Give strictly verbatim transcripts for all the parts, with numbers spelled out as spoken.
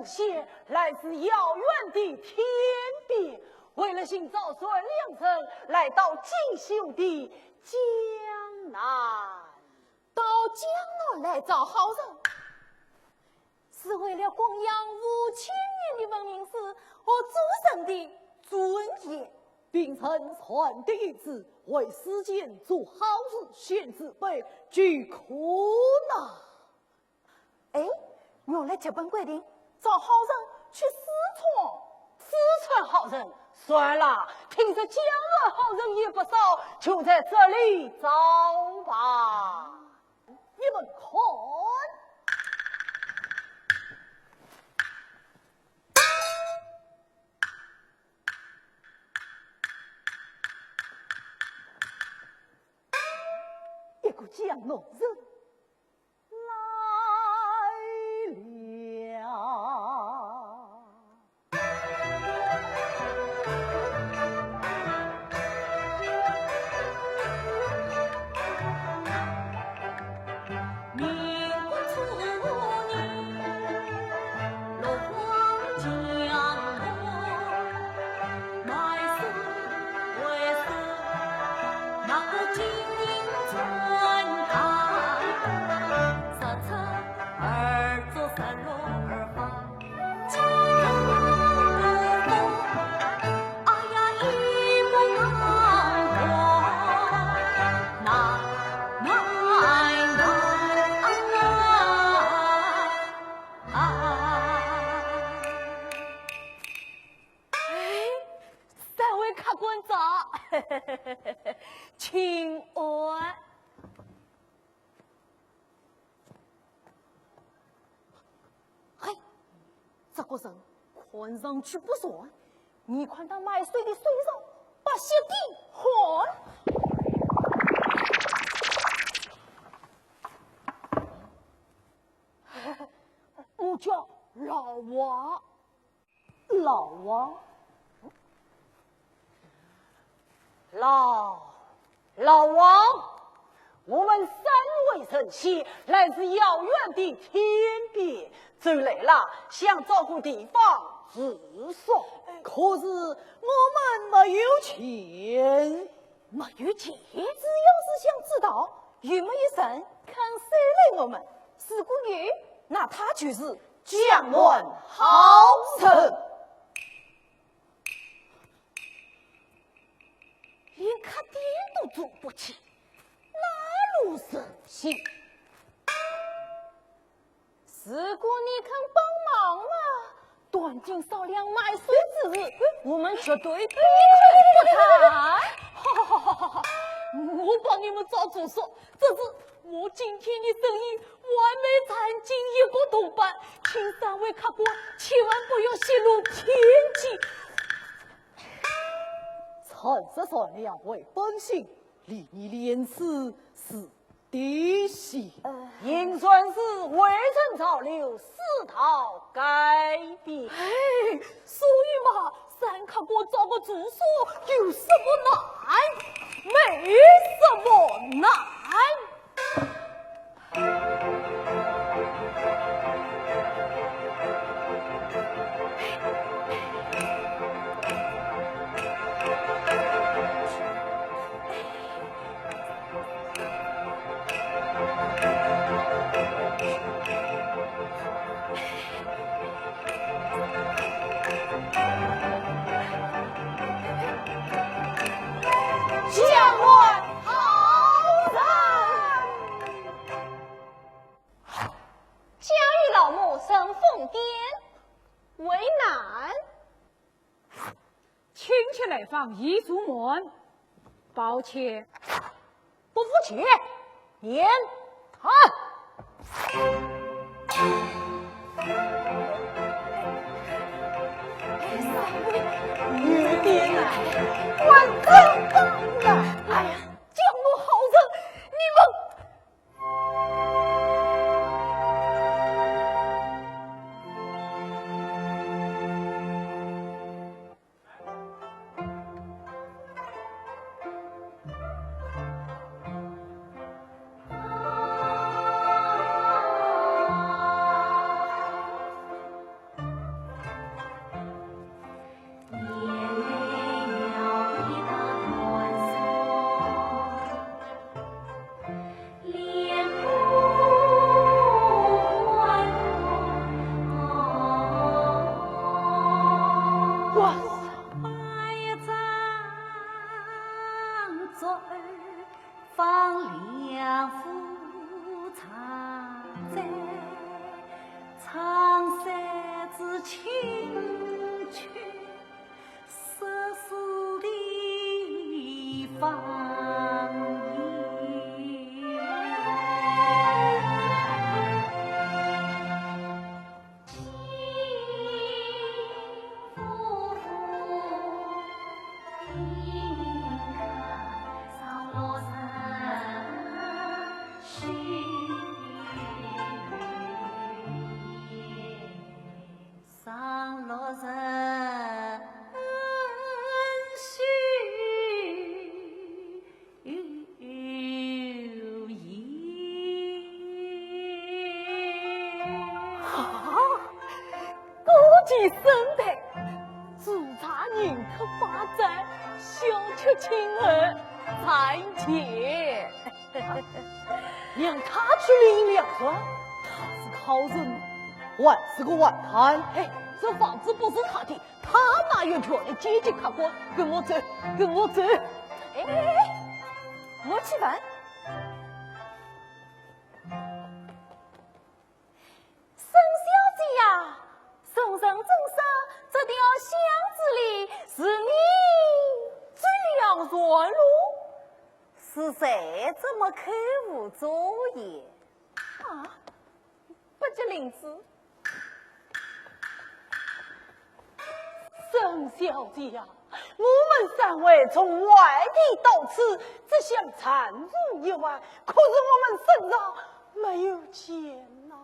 仙来自遥远的天边，为了寻找善良人，来到锦绣的江南。到江南来找好人，是为了弘扬五千年的文明史和诸神的尊严，秉承善的意志，为世间做好事，显慈悲，救苦难。 哎，原来剧本规定，找好人去四川。四川好人？算了，听说江南好人也不少，就在这里找吧。你们看，一个江南人 来了。哎，三位客官早，请安。 嘿，这个人看上去不错，你看他卖水的水上把鞋底换。我叫老王。 老王。老，老王，我们三位神仙来自遥远的天边，走累了，想找个地方住宿。可是我们没有钱。没有钱？只要是想知道有没有人肯收留我们，如果有，那他就是 江南好人。连客店都住不起，哪路神仙？如果你肯帮忙嘛，短斤少两卖水之事，我们绝对闭口不谈。好好好好好，我帮你们找住宿，这是我今天的生意，我还没赚进一个铜板，请三位客官千万不要泄露天机。诚实善良为本性，礼义廉耻是底线。呃，银川市未曾潮流，世道改变。哎，所以嘛，三客官找个住所有什么难？没什么难。 江南好人。想与老母乘风点，为难。亲戚来访已住满，抱歉。不服气，免谈。女的来，我真棒啊！哎呀，江南好人，你们 啊。方两幅长在苍山之清秋，瑟瑟地放映。 啊，各级生代，祖上人客拜见，小侄亲儿参见。让他去领粮船，他是个好人，还是个坏蛋。哎，这房子不是他的， 他哪有权利阶级客观？跟我走，跟我走。哎，我去问。沈小姐呀，人人争说这条巷子里是你最良善喽。是谁这么口无遮拦？啊，不及林子。 沈小姐呀，我们三位从外地到此，只想暂住一晚，可是我们身上没有钱呐。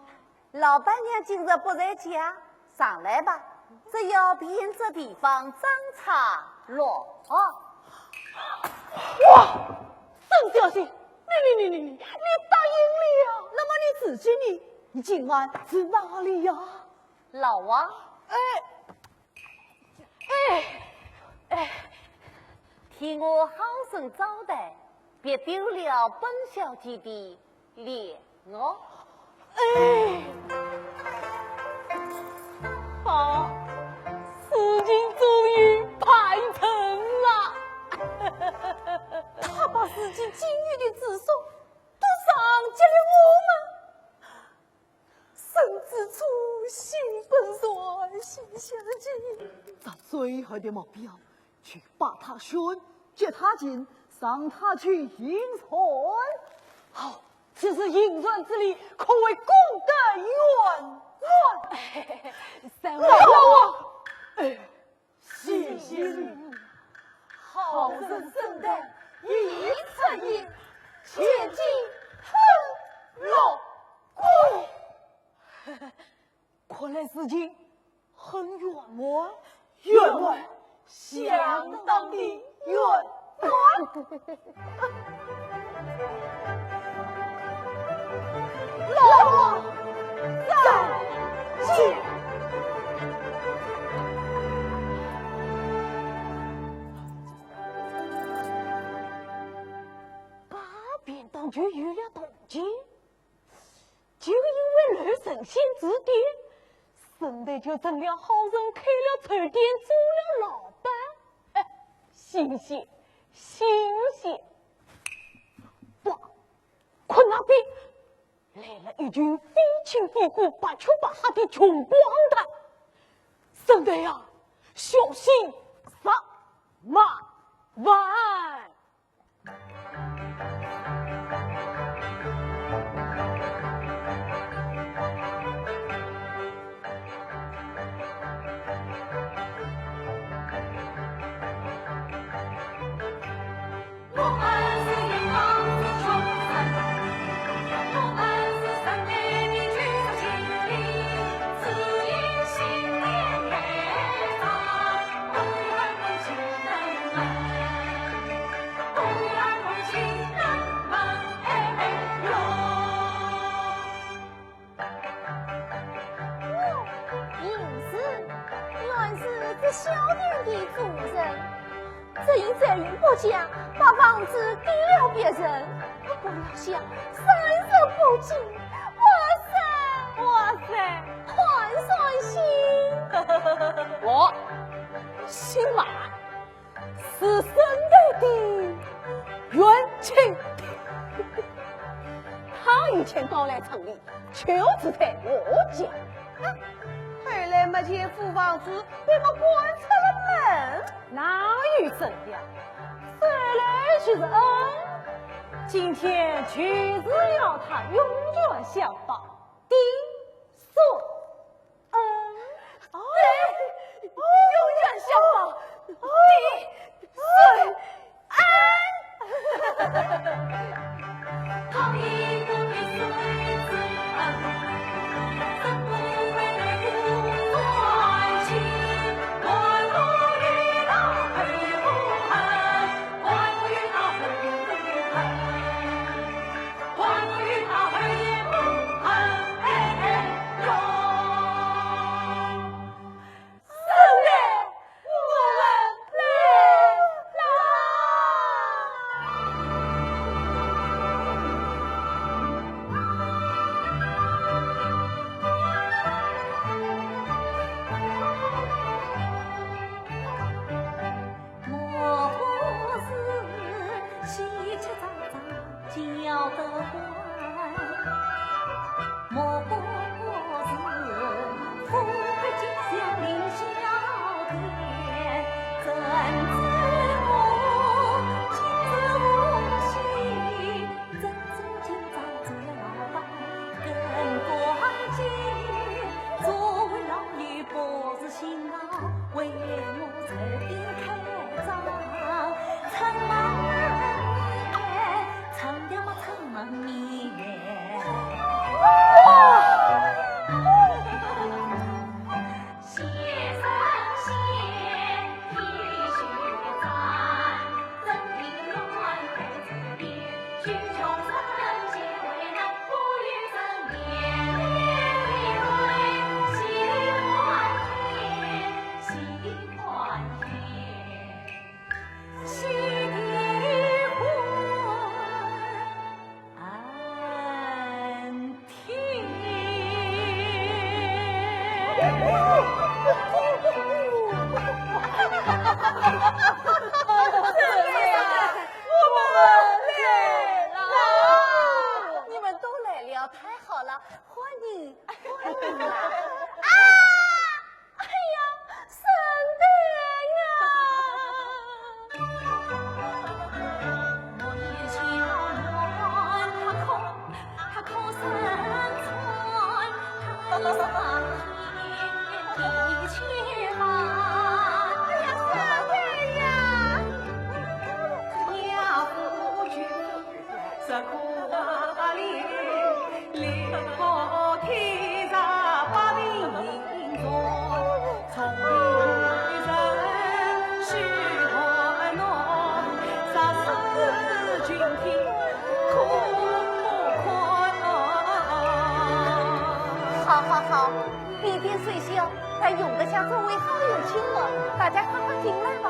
老板娘今日不在家，上来吧，只要凭这地方张茶落。哇，沈小姐，你你你你你，你答应了，那么你自己呢？你今晚住哪里呀？ 老王。哎，哎，哎。替我好生招待，别丢了本小姐的脸哦。哎。好，事情终于办成了。他把自己仅有的住所都让给了我们。 人之初，性本善，性相近。这最好的目标，去拜他兄，结他亲，让他去行善。好，此次行善之礼，可谓功德圆满。三位老王，哎， 谢谢你。好人生旦一出现，千金很乐观。看来事情很圆满。圆满，相当的圆满。 老王再见。八便当就有了动静，就因为有神仙指点，沈黛就成了好人，开了绸店，做了老板。哎，新鲜，新鲜。哇， 看那边来了一群非亲非故、白吃白喝的穷光蛋。沈黛呀，小心惹麻烦。 哦，银子，原是这小店的主人，只因财运不佳，把房子给了别人，不料想生意不景，哇塞，哇塞，看伤心。我姓马， 是沈黛的远亲。前到来城里，求子退我家。啊，后来没钱付房租，被我赶出了门。哪有这样？生来就是恩，今天就是要他永远相报，顶送恩。哦，对，永远相报，顶送恩。你们都来了，太好了，欢迎，欢迎啊！啊！ 哎呀，沈黛呀！哎呀，沈黛呀！ 好好好，敝店虽小，但容得下诸位好友请客，大家快快进来吧。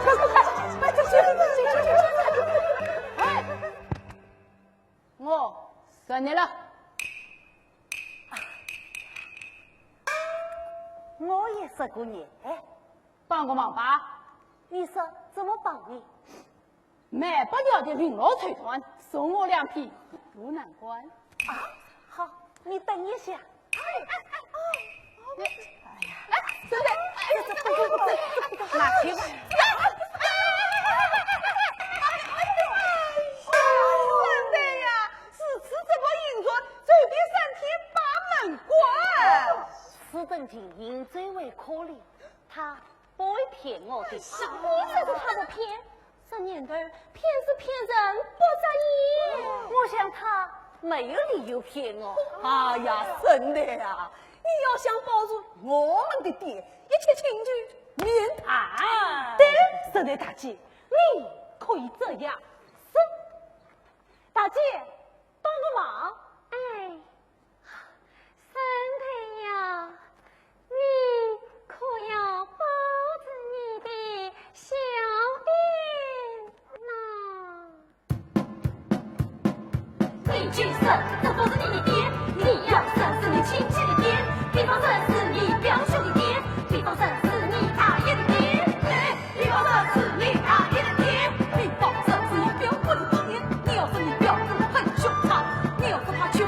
快快快，快快快，快快快，快快快！哎， 我说你了。我也说过你，哎，帮个忙吧。你说怎么帮你？卖不掉的绫罗绸缎，送我两匹，不难管。啊，好，你等一下。 哎，哎，哎，哎，哎呀，沈黛，哎，这，这，这，这，这，拿去吧。沈黛呀，如此这么硬頸，走遍三天把门关。此等情形最为可怜，他 不会骗我的。你才是他的骗，这年头骗是骗人，不眨眼。我想他没有理由骗我。哎呀，沈黛啊，你要想保住我们的店，一切请求免谈。对，沈黛大姐，你可以这样说。大姐， 帮个忙。哎，沈黛呀，你可要保住你的小店呐。你就是，这不是你的店，你要认识你亲戚的店，比方认识你表兄的店，比方认识你大爷的店。哎， 你要是你大爷的店，你保证是你表哥的店。你要是你表哥很凶残，你要是他穷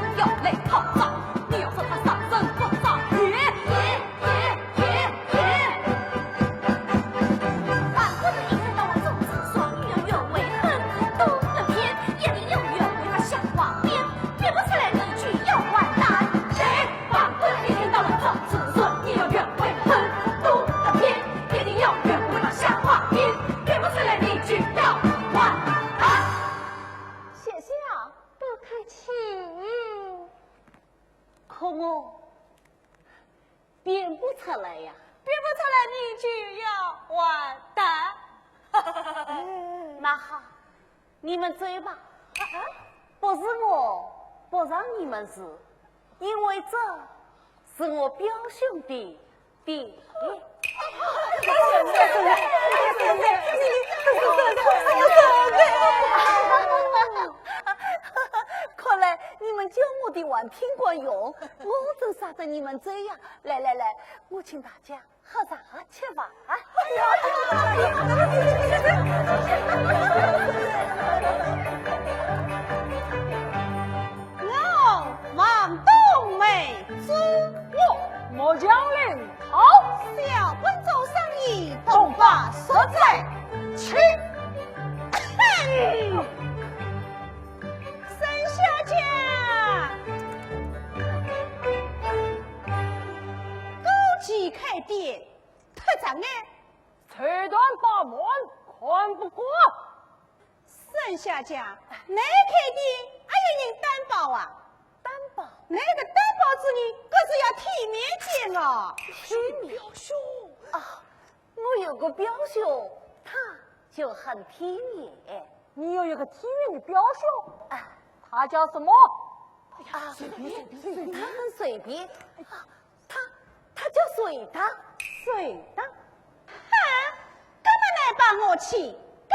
可我变不出来呀。变不出来，你就要完蛋。那好，你们走吧。不是我不让你们住，因为这是我表兄的地。 看来你们教我的还挺管用，我真舍得你们走呀。来来来，我请大家喝茶吃饭。我望东梅子，我莫将令 好，小官做生意，东巴实在，请。沈小姐，过去开店，特长哎。绸缎八门，看不过。 沈小姐，倷开店还要人担保啊？担保？倷个担保子女，可是要体面点哦。体面？表兄。啊，我有个表兄，他就很体面。你有一个体面的表兄？啊。他叫什么？啊，随便，随便。他很随便。啊， 他，他叫隋达。隋达？哈，搿么倷帮我去讲。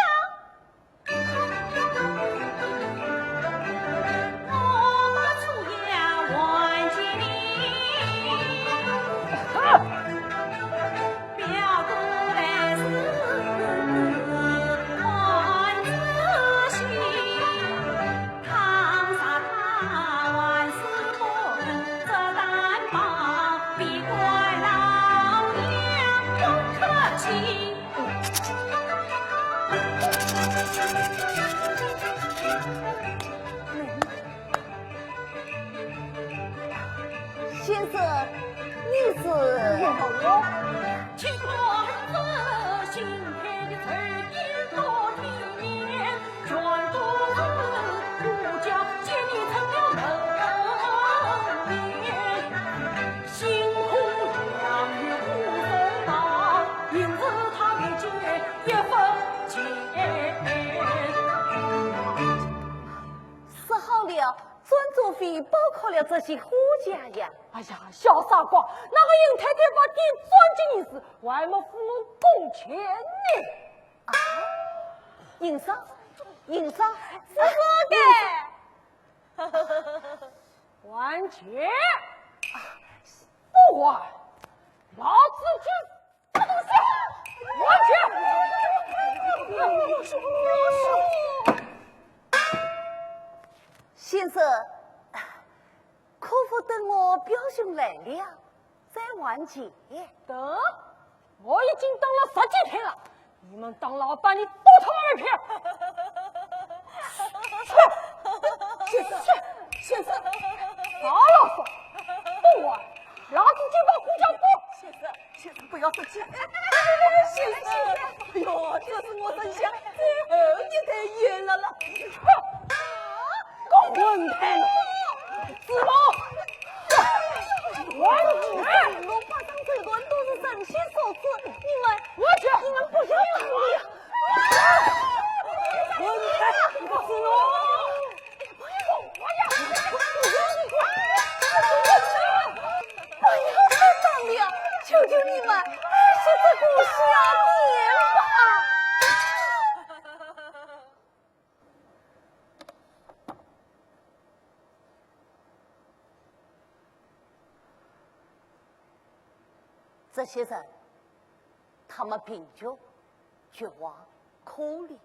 先生，你是？说好了，转租费包括了这些货架呀。哎呀，小傻瓜，那个尹太太把店转给你时，还没付我工钱呢。啊，尹嫂，尹嫂，是我的。还钱？啊，不还，老子就 先生，可否等我表兄来了再还钱？等？我已经等了十几天了，你们当老板的都他妈没骗！去！先生，先生，别啰嗦，不还，老子就把货架搬！先生， 先生，不要生气。先生，哎呦，这是我生下最后一台烟了啦。个混蛋！子龙！子龙，巴掌手段都是神仙所赐，你们，我去，你们不要打我呀！混蛋，子龙！ 不要再打了，求求你们，还是这个下贱吧。这些人，他们贫穷、绝望、可怜，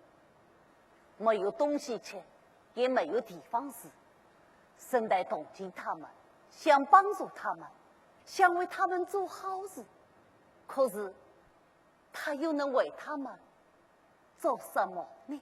没有东西吃， 也没有地方住。沈黛同情他们，想帮助他们，想为他们做好事，可是她又能为他们做什么呢？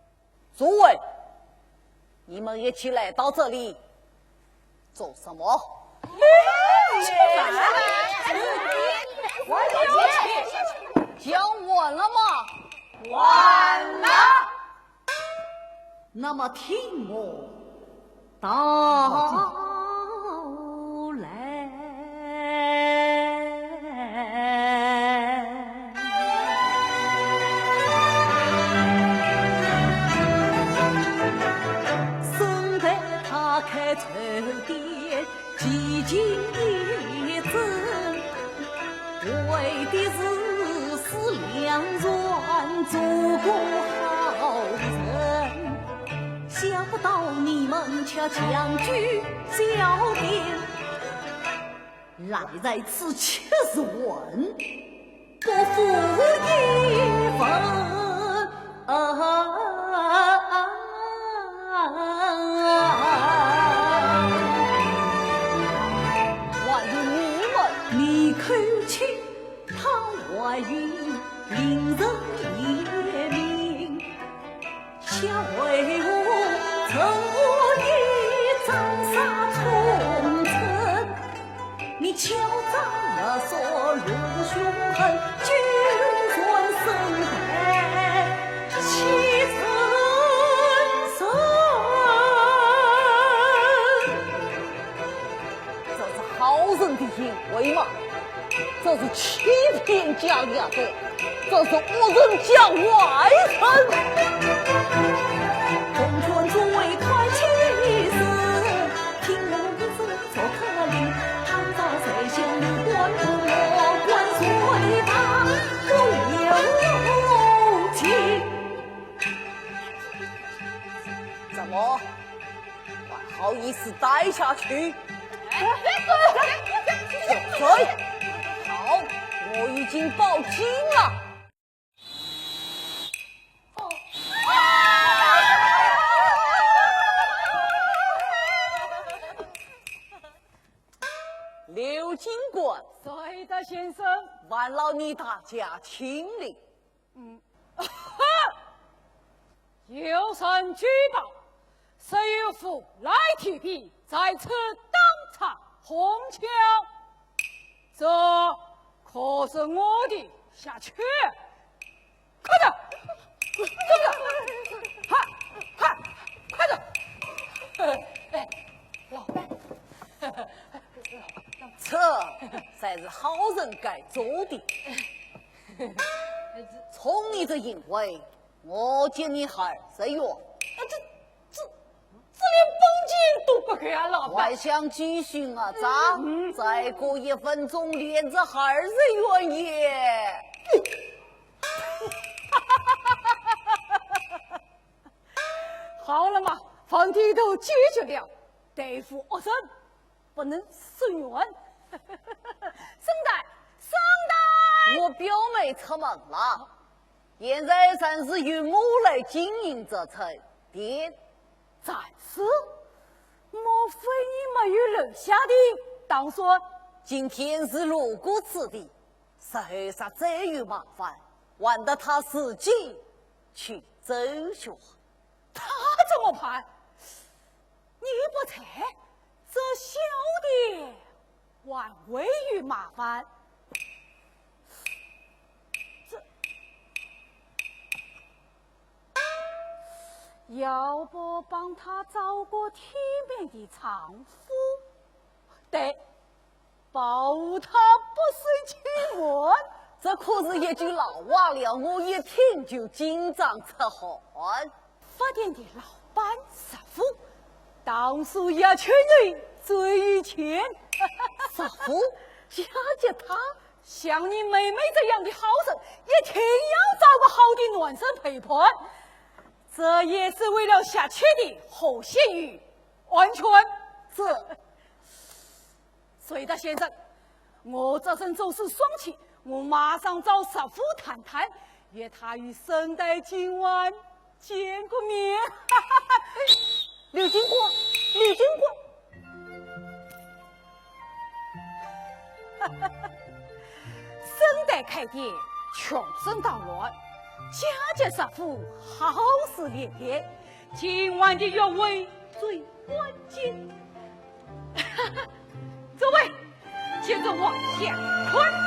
诸位，你们一起来到这里做什么？讲完了吗？完了。那么听我道来。宋代他开绸店，几经一争，为的是四两银做个好人。想不到你们却讲究小店， 来在此吃软，不负一分。啊，还有你们，你口轻，他话音，令人怜悯。 小为我怎么一张杀冲阵？你敲诈勒索，露凶狠，君权深害，欺人深。 这是好人的行为吗？这是欺骗假牙的，这是恶人假外人。奉劝诸位快起身，听我一声逐客令，倘遭谁想入官府，官罪大，不留情。怎么？ 还好意思待下去？闭嘴！好，我已经报警了。刘警官，在的，先生。烦劳你大驾亲临。 嗯，哈！有人举报，说有无赖提笔在此当场哄抢，这可是我的下策。快点，快点，快，快，快点！哎，老板，这才是好人该做的。从你这行为，我给你二十元。啊，这、这、这连本钱都不给啊，老板。还想继续讹诈？嗯。再过一分钟，连这二十元也……好了嘛，问题都解决了，对付恶人，不能伸冤。沈黛，沈黛！我表妹出门了，现在暂时由我来经营这爿店。暂时？莫非你没有留下的打算？今天是路过此地，日后若再有麻烦，还得他自己去周旋。他怎么办？你不在，这小店还会有麻烦。这……要不帮她找个体面的丈夫？对，保她不受欺瞒。这可是一句老话了，我一听就紧张出汗。发店的老板石富，当初也求你最有钱。石富？嫁给他？像你妹妹这样的好人，一定要找个好的男人陪伴。这也是为了下去的和谐与安全。这……隋达先生，我这人做事爽气，我马上找石富谈谈，约他与沈黛今晚见个面。刘金国，刘金国。 沈黛开店，穷生捣乱，嫁给石富好事连连，今晚的约会最关键。诸位，接着往下看。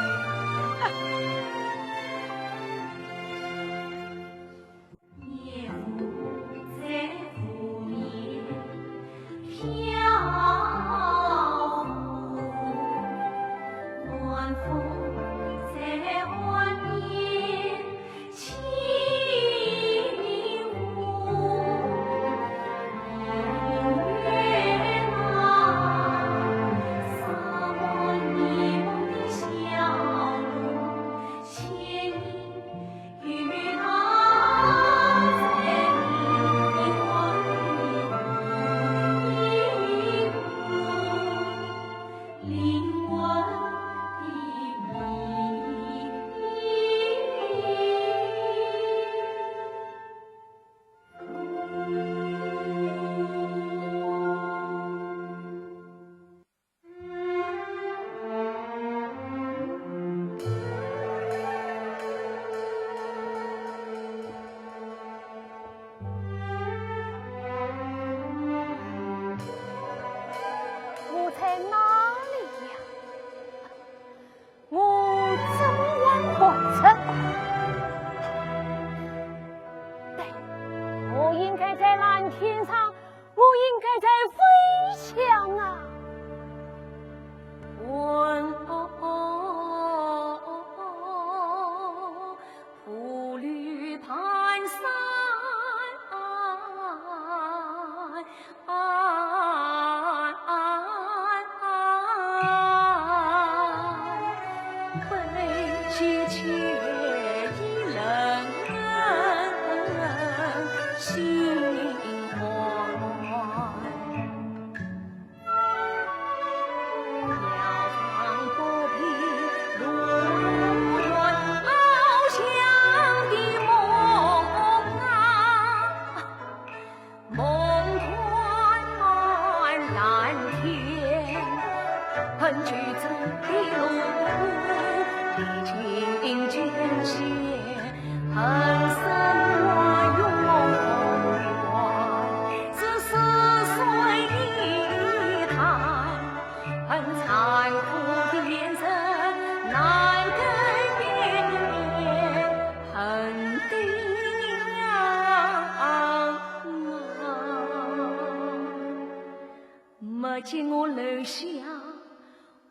我在哪里呀？我怎么还活着？对，我应该在蓝天上， 我应该在飞翔啊。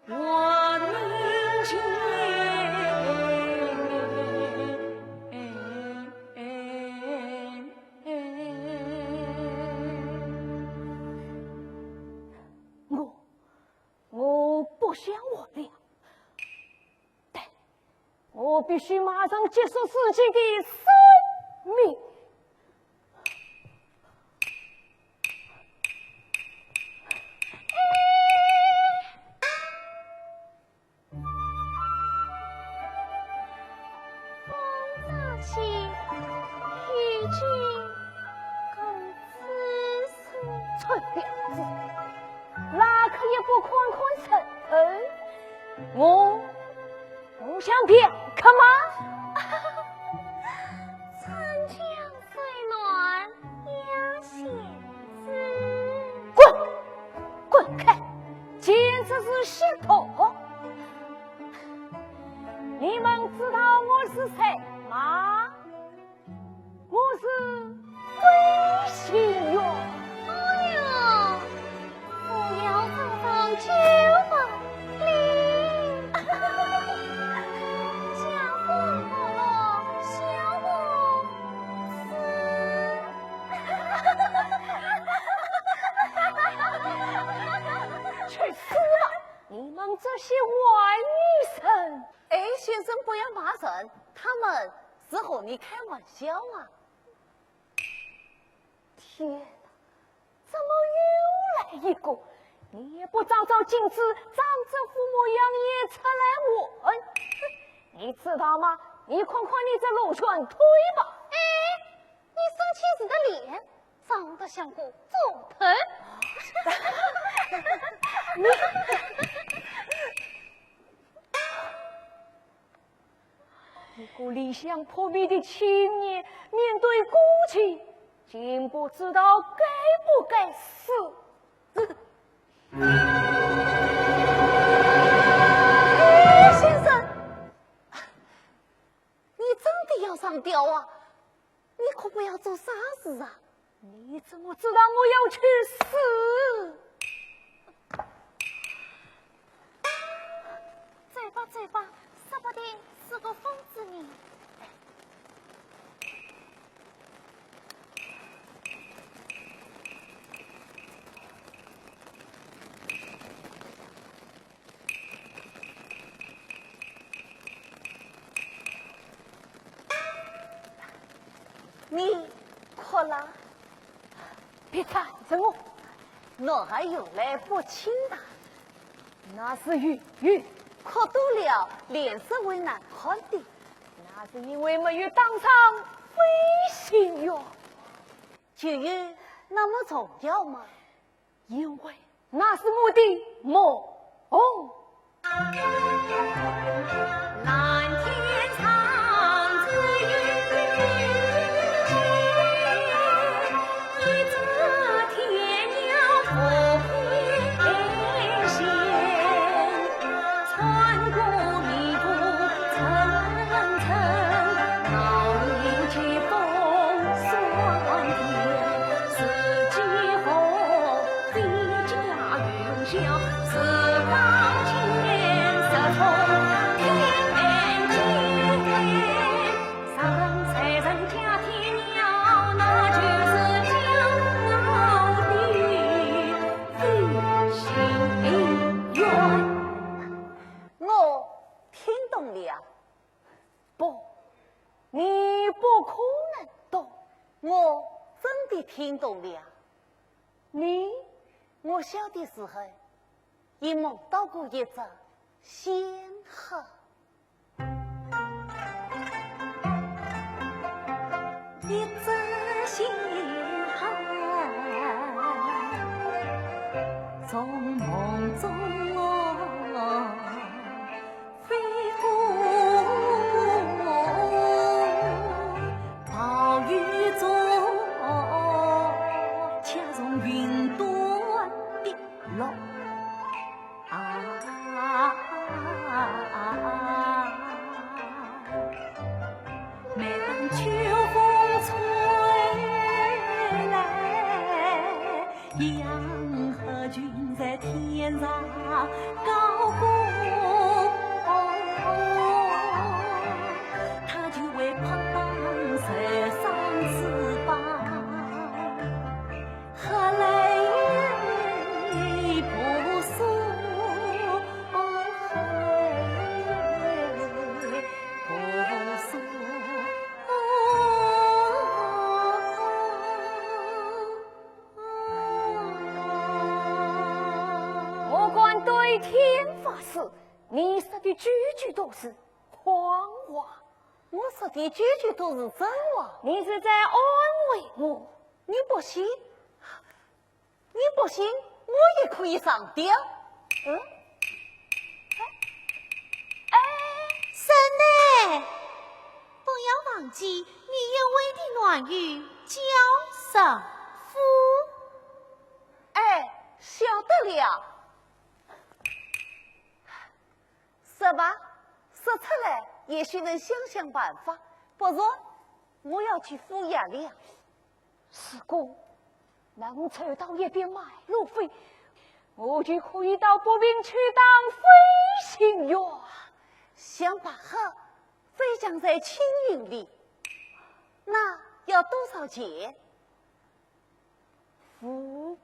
我们见。我，我不想活了。对，我必须马上结束自己的生命。 风乍起，雨就跟仔水。臭婊子，拉客也不看看时辰。我，我想嫖客吗？春江水暖鸭先知。滚！ 滚开！简直是亵渎！你们知道我是谁吗？我是飞行员。哎呦，扶摇直上九百里，乘风破浪消磨时。 去死吧！你们这些坏女人！哎，先生，不要骂人，他们是和你开玩笑啊。天哪，怎么又来一个？你也不照照镜子，长这副模样也出来混？你知道吗？你看看你这罗圈腿吧。哎， 你生气时的脸长得像个猪头。一个理想破灭的青年，面对孤寂，竟不知道该不该死。哎，先生，你真的要上吊啊？ 你可不要做傻事啊！你怎么知道我要去死？走吧，走吧，说不定是个疯子呢。 你哭了？别缠着我。男孩有泪不轻弹。那是雨，雨。哭多了，脸色会难看的。那是因为没有当上飞行员。就有那么重要吗？ 因为那是我的梦。我听懂了。不，你不可能懂。我真的听懂了。你，我小的时候，也梦到过一只仙鹤。 一只仙鹤从梦中飞过暴雨中，恰从云端跌落。 啊，每当秋风吹来，杨鹤群在天天上高歌，他就会拍打十双翅膀，喝来婆娑，喝来婆娑。 我敢对天发誓，你说的句句都是谎话。我说的句句都是真话。你是在安慰我。你不信？你不信，我也可以上吊。嗯？哎，哎，沈黛，不要忘记，你有为的男友叫沈父。 哎，晓得了。说吧，说出来，也许能想想办法。不然，我要去赴约了。如果能凑到一笔买路费，我就可以到北平去当飞行员。想办法，飞翔在青云里，那要多少钱？ 五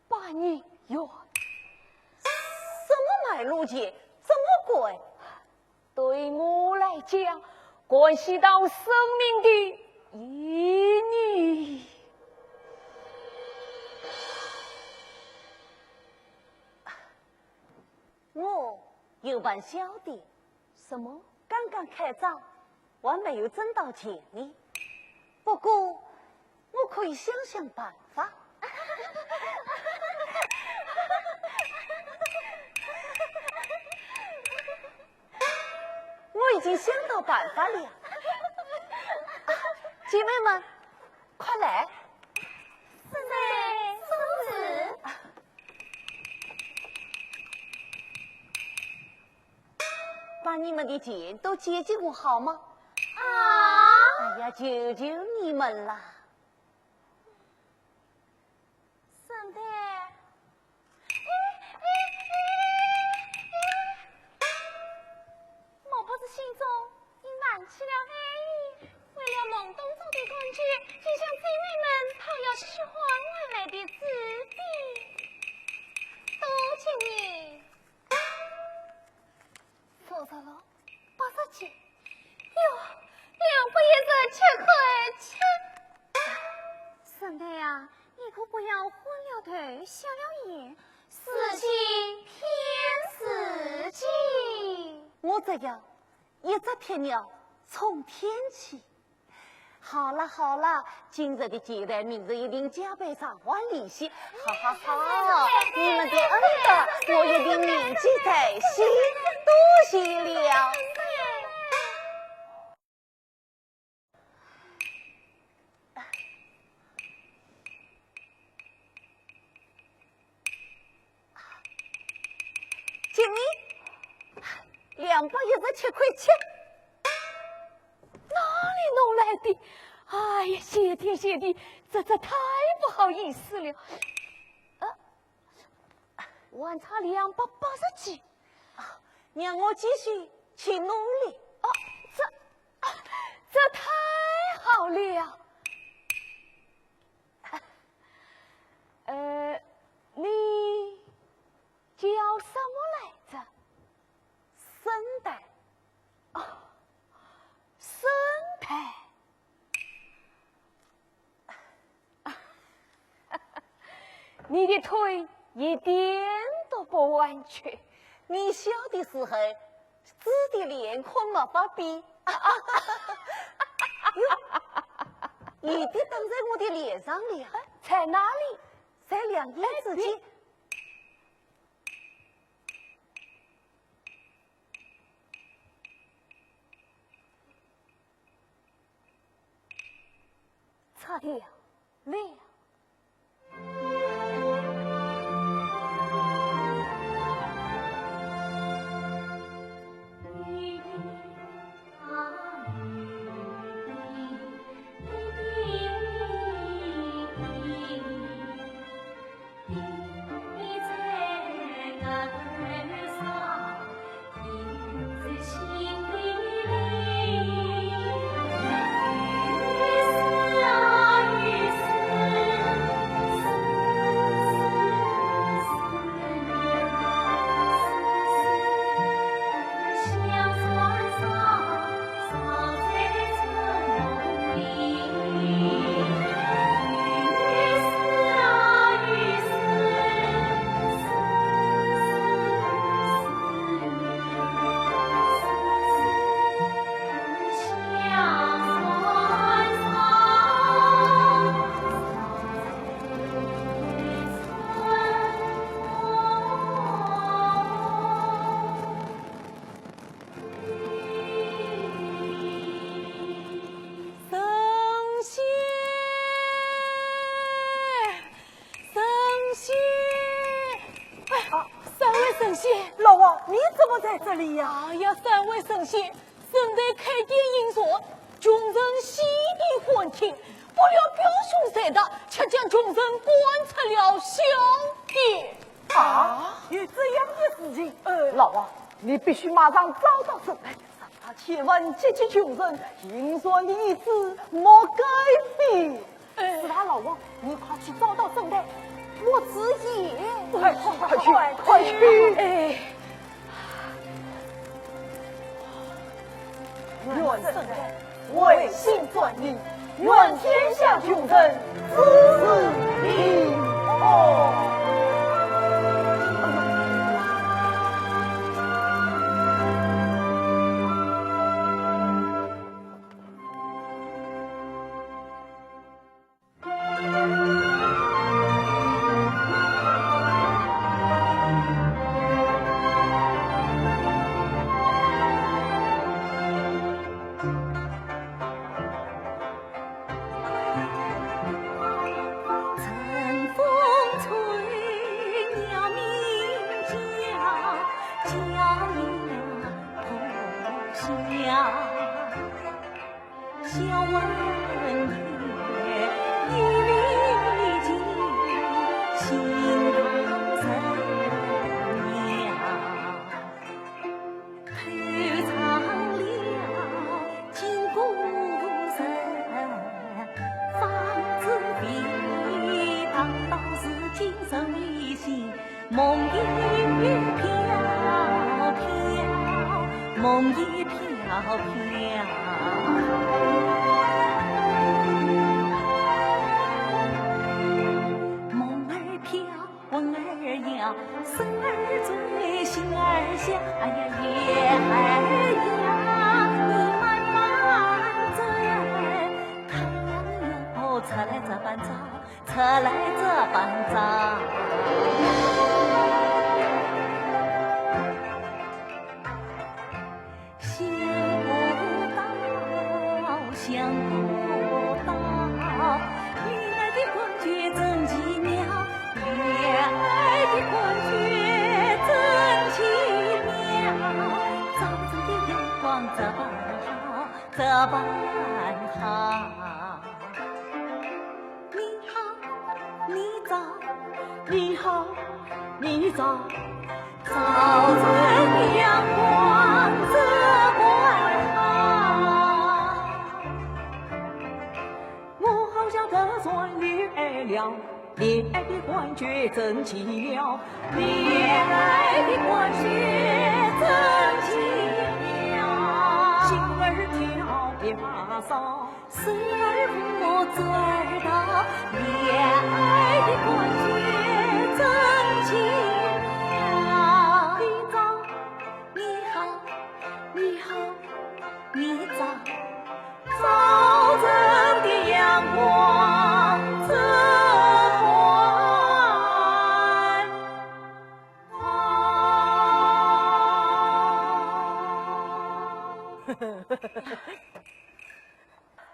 百银元。什么买路钱？这么贵？对我来讲，关系到生命的意义。我有办小店。什么？刚刚开张， 还没有挣到钱呢。不过，我可以想想办法。我已经想到办法了。啊，姐妹们，快来！是谁？是谁？ 把你们的钱都借给我好吗？啊！哎呀，求求你们啦！沈黛，哎，哎，哎，哎，莫不是心中已泛起了爱意，为了懵懂中的感觉，就向姊妹们讨要虚幻未来的纸币？多谢你。 收着了，八十斤。哟，两百一十七块七。沈黛呀，你可不要昏了头，瞎了眼，事情偏事情。我这样一只鸵鸟冲天去。 好了好了，今日的接待，明日一定加倍偿还利息。好好好，你们的恩德我一定铭记在心，多谢了。经理，两百一十七块七。 哪里弄来的？哎呀，谢天谢地，这，这太不好意思了。呃，还差两百八十几。啊，让我继续去努力。哦，这，这太好了。呃，你叫什么来着？沈黛。 哦，沈黛。你的腿一点都不弯曲。你小的时候，直的脸孔没法比。哟，雨滴打在我的脸上了。在哪里？在两年之前。哎，你 擦掉了。神仙，神仙！哎，三位神仙！老王，你怎么在这里呀？哎呀，三位神仙，沈黛开店饮茶，穷人喜地欢庆，不料表兄贼大，却将穷人赶出了小店。 啊，有这样的事情？呃，老王，你必须马上找到沈黛。沈黛千万积极求人，银算的意思莫改变。呃，是啦，老王，你快去找到沈黛，我自己。快去，快去，快去！哎。 愿沈黛回心转意，愿天下穷人子子平安。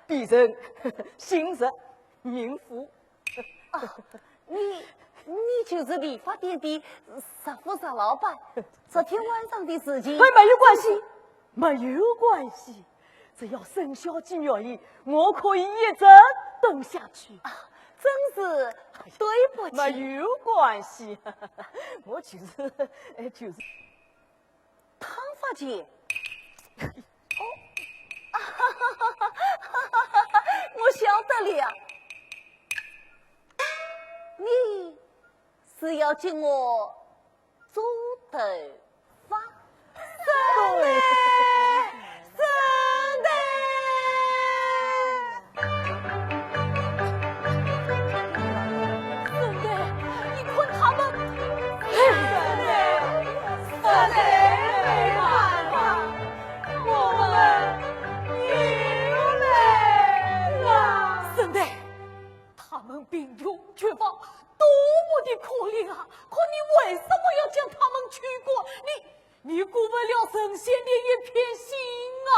变成新式民妇。啊，你，你就是理发店的石富石老板。昨天晚上的事情，哎，没有关系，没有关系。只要沈小姐愿意，我可以一直等下去。啊，真是对不起。没有关系，我就是，哎，就是。汤发姐。哦，我晓得了。你是要请我 做头发。沈黛，沈黛，沈黛，你看他们，沈黛，沈黛，没办法，我们又来了。沈黛， 他们贫穷缺乏，多么的可怜啊！可你为什么要将他们驱赶？你，你辜负了神仙的一片心啊！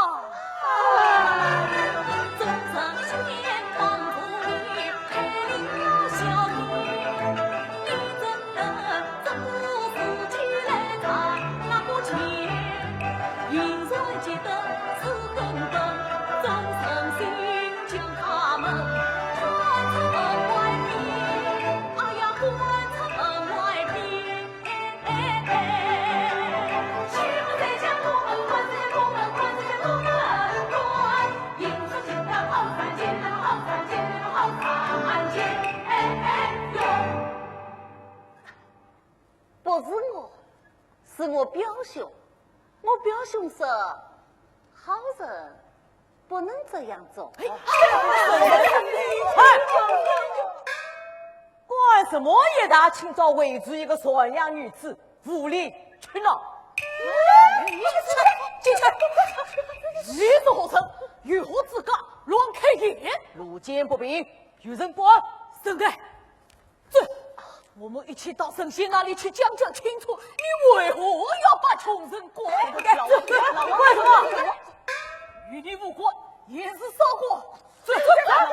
不是我，是我表兄。我表兄说，好人不能这样做。哎，干什么？一大清早围住一个善良女子，无理取闹。进去，进去！你是何人？有何资格乱开言？路见不平，与人不安。沈黛， 走，我们一起到神仙那里去讲讲清楚，你为何要把穷人赶走？干什么？与你无关，也是少管。走，走，走，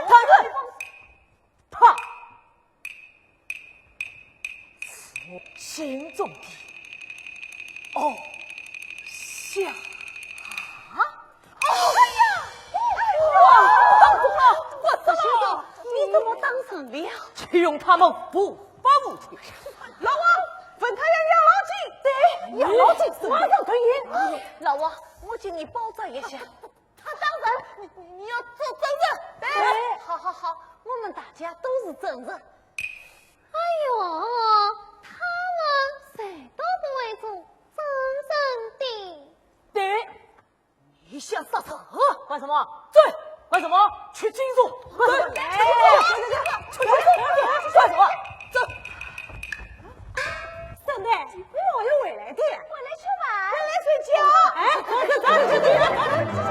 走。他，他是我心中的偶像。啊？ 哎呀！哎呀！当真了！我说，你怎么当真了？岂容他们无法无天。老王，问他要养老金。对，养老金，马上退役。老王，我替你包扎一下。他当真，你，你要做证人。对。好，好，好，我们大家都是证人。哎呦，他们谁都不会做证人的。对。 你想杀人？干什么？走，干什么？去金锁！走，去金锁！去金锁！干什么？走。沈黛，你哪有回来的？回来吃饭。回来睡觉。哎，走，走，走，走，走。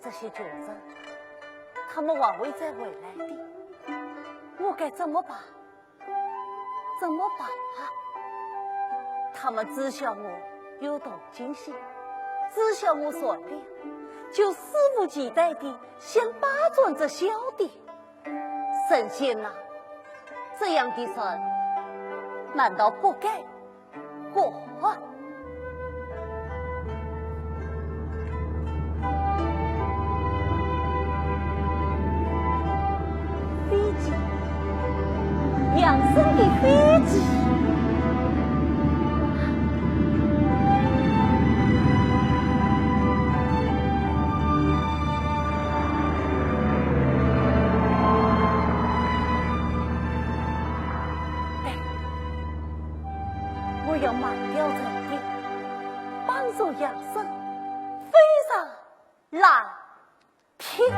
这些穷人，他们还会再回来的，我该怎么办？怎么办啊？他们知晓我有同情心，知晓我善良，就肆无忌惮地想霸占这小店。 神仙呐，这样的人难道不该活？飞机，养生的飞机。 我要卖掉这地，帮助养生，飞上蓝天。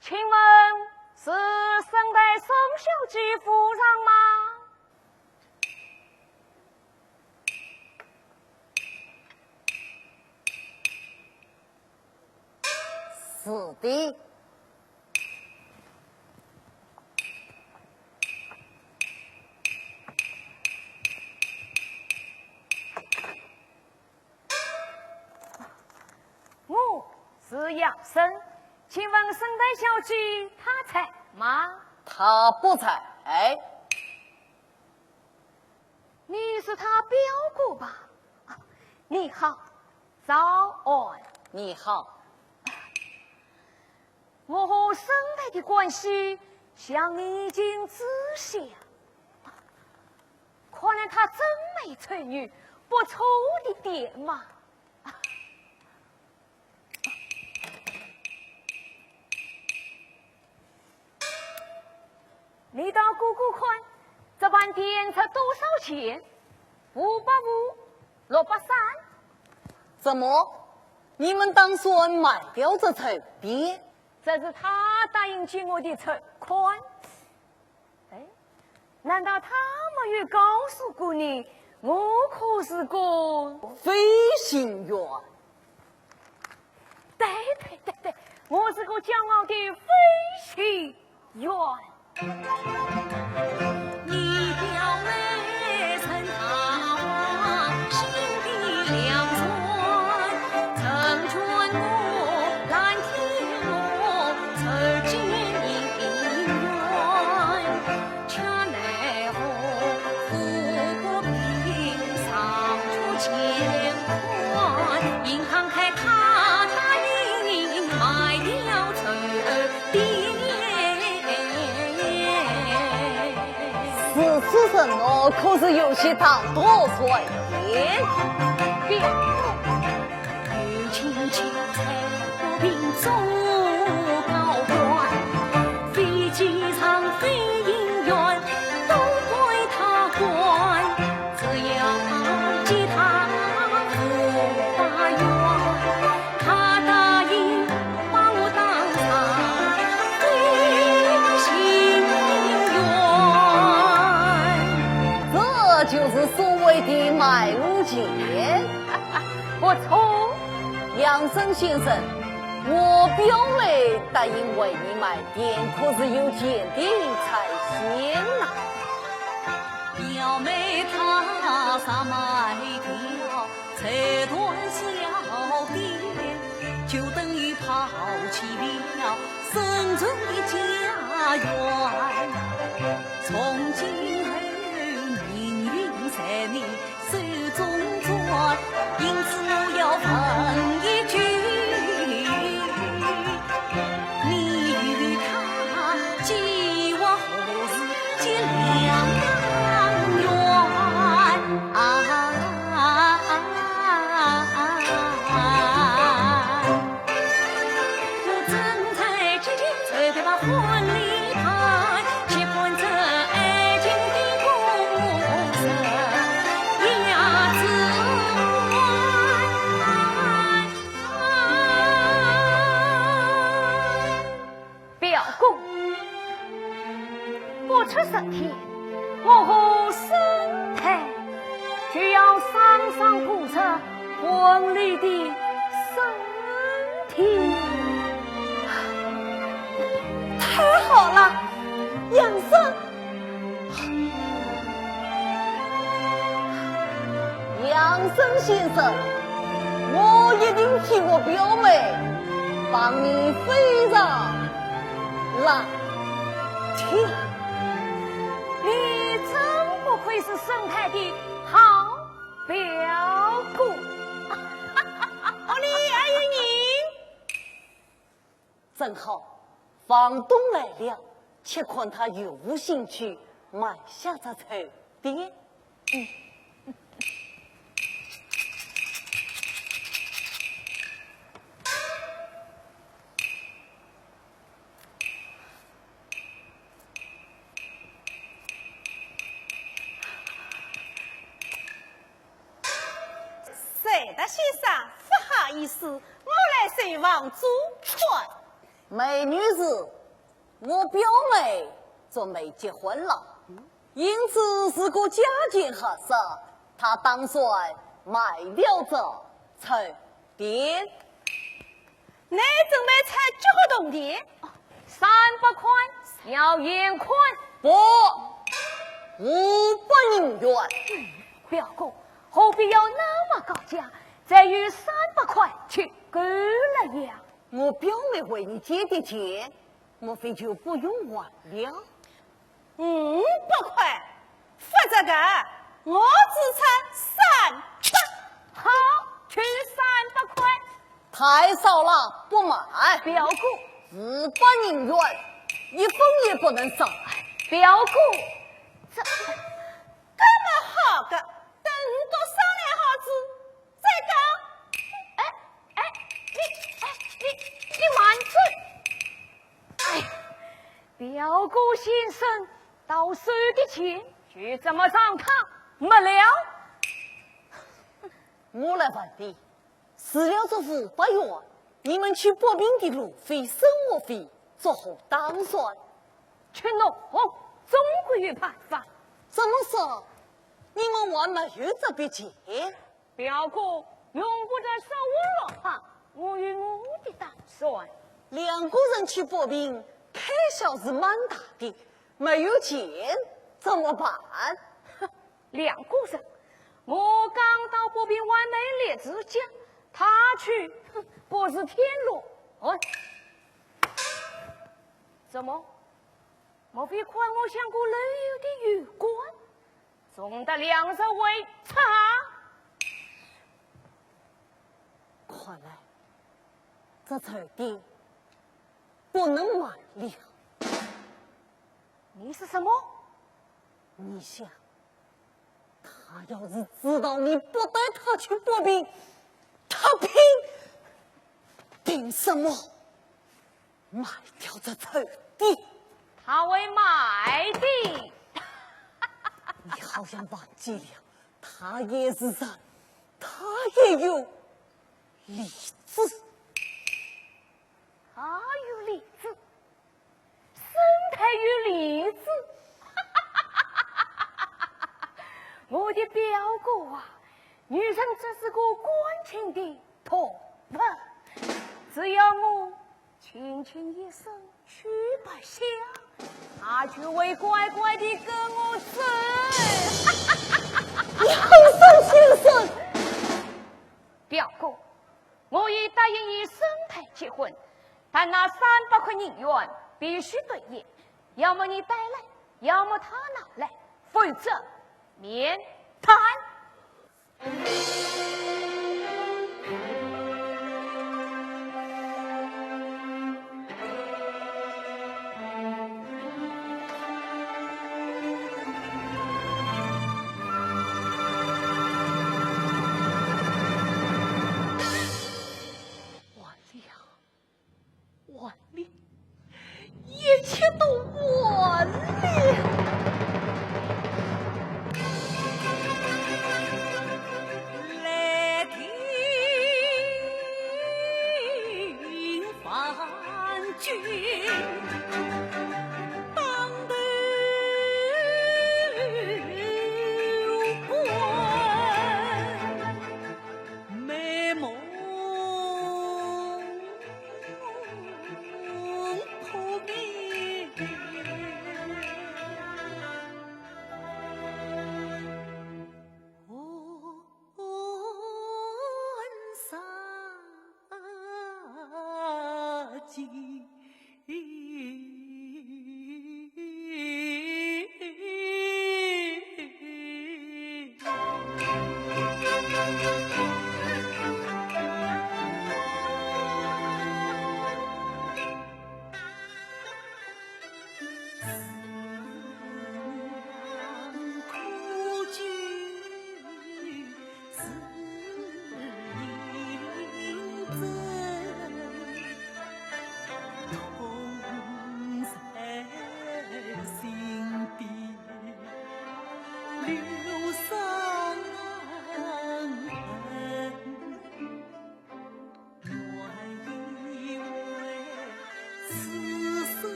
请问是沈黛沈小姐府上吗？是的。 我是杨森，请问沈黛小姐她在吗？她不在。你是她表哥吧？啊，你好，早安。你好。 我和沈黛的关系，想你已经知晓。看来她真没吹牛，不错的点嘛。你倒估估看，这爿田值多少钱？五百五，六百三。怎么？你们打算卖掉这绸店？这是她答应给我的筹款。哎，难道她没有告诉过你，我可是个飞行员？ 对对对对，我是个骄傲的飞行员。你表妹陈大花，心地良善，成全我，蓝天我，走进姻缘。 却奈何富不平，上出乾坤，银行开他答应卖掉绸店。如此承诺，可是有些大度水平。有亲戚在北平做高官，飞机场飞行员都怪他官，只要给他五百元，他答应把我当成飞行员。这就是所谓的卖路钱。 不错。杨森先生，我表妹答应为你卖店，可是有前提才行啊。表妹她想卖掉绸缎小店，就等于抛弃了深圳的家园。从今后命运在你 手中攥，因此我要问一句，你与她计划何时结良缘？啊！ 我正在积极筹备婚礼盘，期盼着爱情的果实发芽之晚。表哥，不出十天，我和沈黛就要双双步入 婚礼的圣地。太好了，杨森！杨森先生，我一定替我表妹帮你飞上蓝天。你真不愧是沈黛的好 表哥。屋里还有人？正好，房东来了，且看他有无兴趣买下这绸店。嗯。 沈黛先生，不好意思，我来收房租款。梅女士，我表妹准备结婚了，因此如果价钱合适，她打算卖掉这绸店。你准备出几个铜钿？三百块，要现款。不，五百银元。表哥，何必要那么高价？只有三百块就够了呀。我表妹为你借的钱，莫非就不用还了？五百块，不值得，我只出三百。好，就三百块。太少了，不卖。表哥。五百银元，一分也不能少。表哥。这，这么好个，等我商量好仔再讲。哎，哎，你，哎，你，你慢走。哎，表哥先生到手的钱就这么让他没了。我来问你，除了这五百元，你们去北平的路费、生活费作何打算？去弄，总归有办法。怎么说？你们还没有这笔钱？表哥用不着说我了哈，我有我的打算。两个人去北平，开销是蛮大的，没有钱怎么办？两个人，我刚到北平还没立住脚，他去，哼，不是添乱。哎，怎么？莫非看我像个漏油的油罐，总得量入为差？看来这绸店不能卖了。你说什么？你想，他要是知道你不带他去北平，他凭，凭什么卖掉这绸店？他会卖的。你好像忘记了，他也是人，他也有理智。他有理智？沈黛有理智？我的表哥啊，女人只是个感情的动物，只要我轻轻一声去白相，她就会乖乖地跟我走。你好生先生！表哥，我已答应与沈黛结婚，但那三百块银元必须兑现，要么你带来，要么她拿来，否则免谈。完了，完了，一切都完了。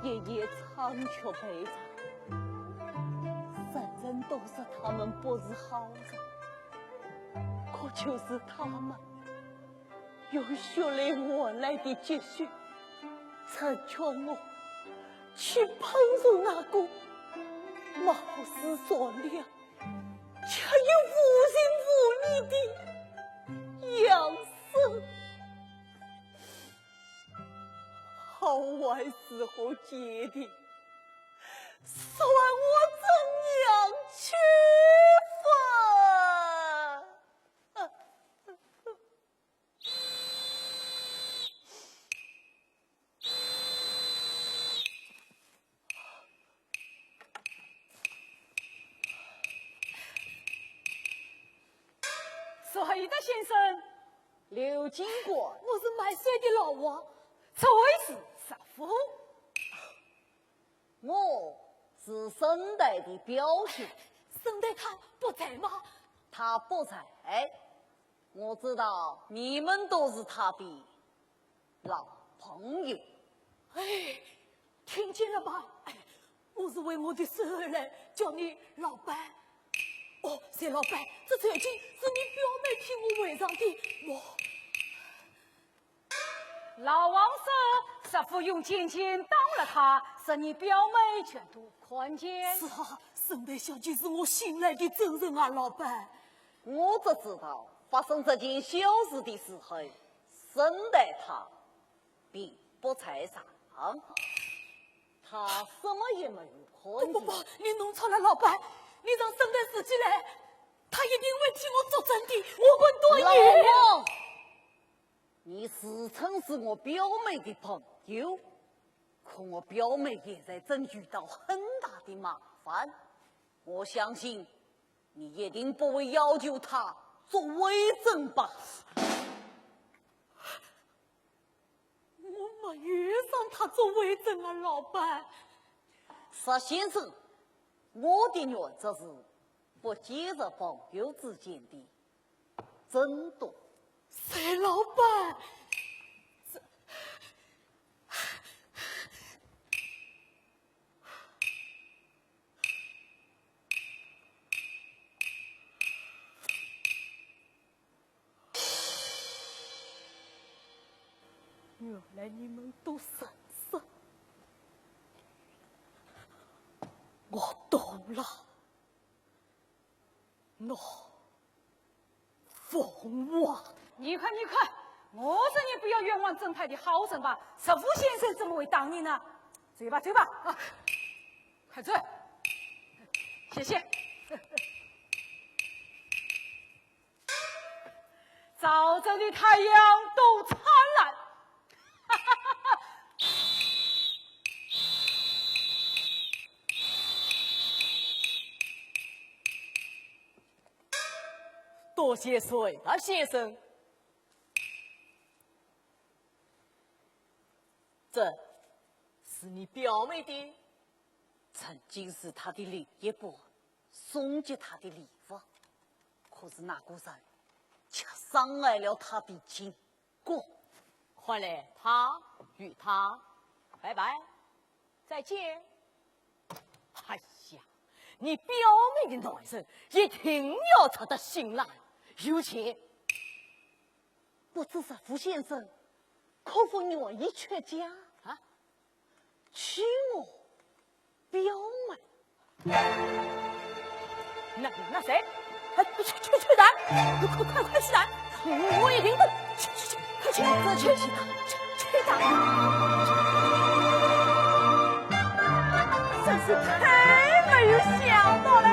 夜夜唱曲陪着。人人都说他们不是好人，可就是他们用血泪换来的积蓄，成全我去碰触那个貌似善良，却又无情无义的杨森。 好坏如何界定？说来我怎样去分？谁的先生？刘金国。我是卖水的老王，这位是石富。我是沈黛的表兄。沈黛她不在吗？她不在。我知道你们都是她的 老朋友。哎，听见了吗？哎，我是为我的事而来，叫你老板。哦，隋老板，这条巾是你表妹替我围上的，我……老王说，石富用尖尖打了他，是你表妹全都看见。是啊，沈黛小姐是我信赖的证人啊，老板。我只知道发生这件小事的时候，沈黛她 并不在场，他什么也没有看见。不不不，你弄错了，老板，你让沈黛自己来，她一定会替我作证的，我敢断言。老王，你自称是我表妹的朋友，可我表妹现在正遇到很大的麻烦，我相信你一定不会要求她作伪证吧？ 我没有让她作伪证啊，老板。石先生，我的原则是不介入朋友之间的争斗。隋老板，这…… 原来你们都认识。我懂了。喏，凤凰。你看，你看，我说你不要冤枉正派的好人吧，石富先生怎么会打你呢？走吧，走吧，啊，快走。谢谢。 早晨的太阳多灿烂。多谢隋达先生。这是你表妹的？曾经是她的另一半送给她的礼物。 可是那个人却伤害了她的情感。看来她与他拜拜，再见。哎呀，你表妹的男人一定要值得信赖，有钱。不知石富先生可否愿意出价？啊？ 娶我表妹。那，那谁？哎，去，去，去谈！快，快，快去谈！我一定不……去，去，去，快去，去，去谈！去，去谈！真是太没有想到了。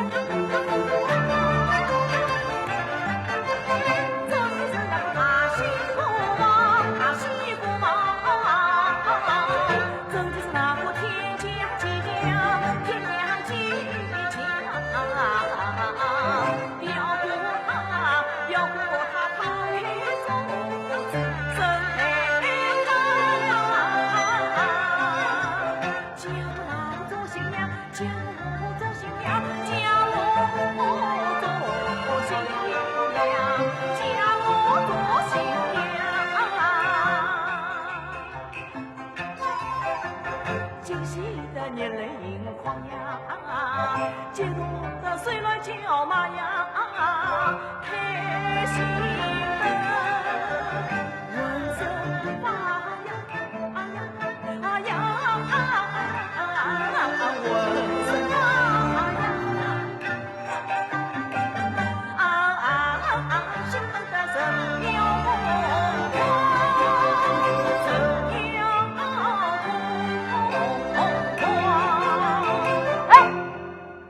哎，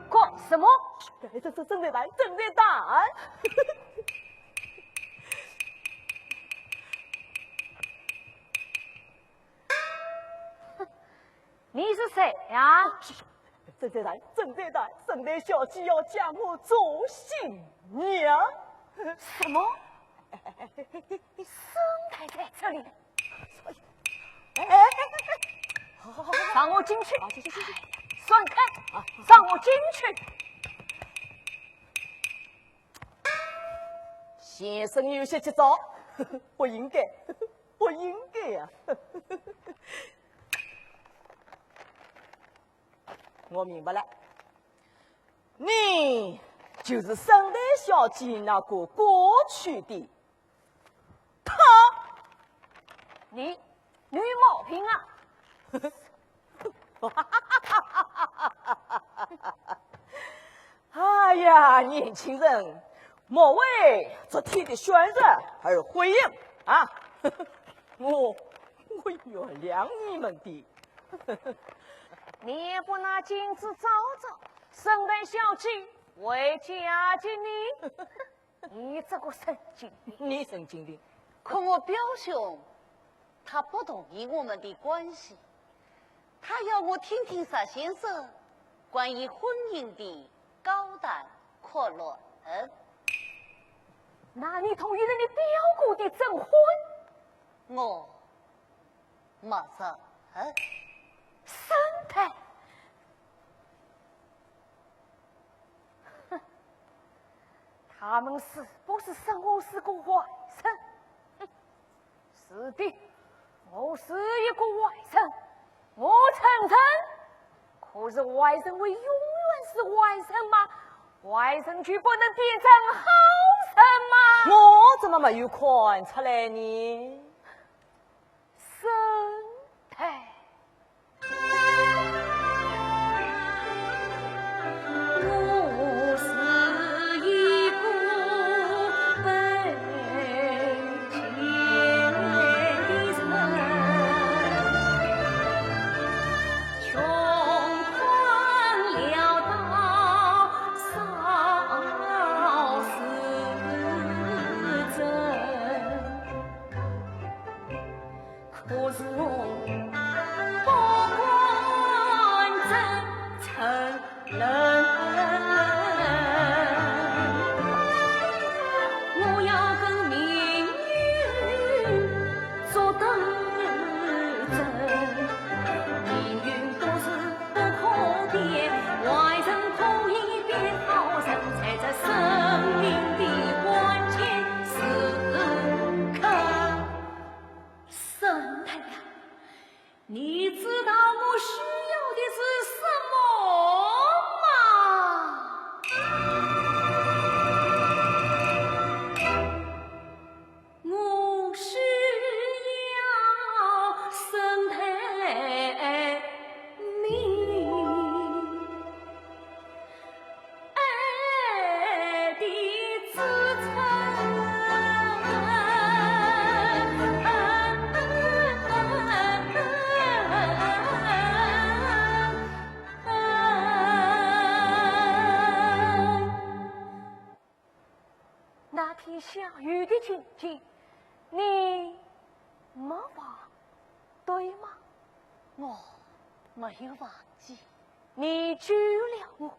干什么？哎，这，这，正在弹，正在弹。你是谁呀？正在弹，正在弹，沈黛小姐要将我做新娘。什么？沈黛在这里？哎，哎，哎，哎，好，好，好，好，让我进去。好，去，去，去，去。闪开，啊，让我进去。先生有些急躁，不应该，不应该呀。我明白了，你就是沈黛小姐那个过去的 他，你，你有毛病啊！哎呀，年轻人，莫为昨天的选择而灰心啊！我，我原谅你们的。你也不拿镜子照照，沈黛小姐会嫁给你？ 你这个神经病！你神经病！可我表兄，他不同意我们的关系，他要我听听石先生关于婚姻的高谈阔论。那你同意了你表哥的证婚？我没证。沈黛，哼，他们是不是说我是个外甥？哼，是的，我是一个外甥，我承认。可是外甥会永远是外甥吗？外甥就不能变成好人吗？我怎么没有看出来呢？ 沈黛。沈黛呀，你知道我需要的是什么吗？我需要沈黛你。 爱的支撑。那天下雨的情景，你没忘，对吗？我没有忘记。 你救了我，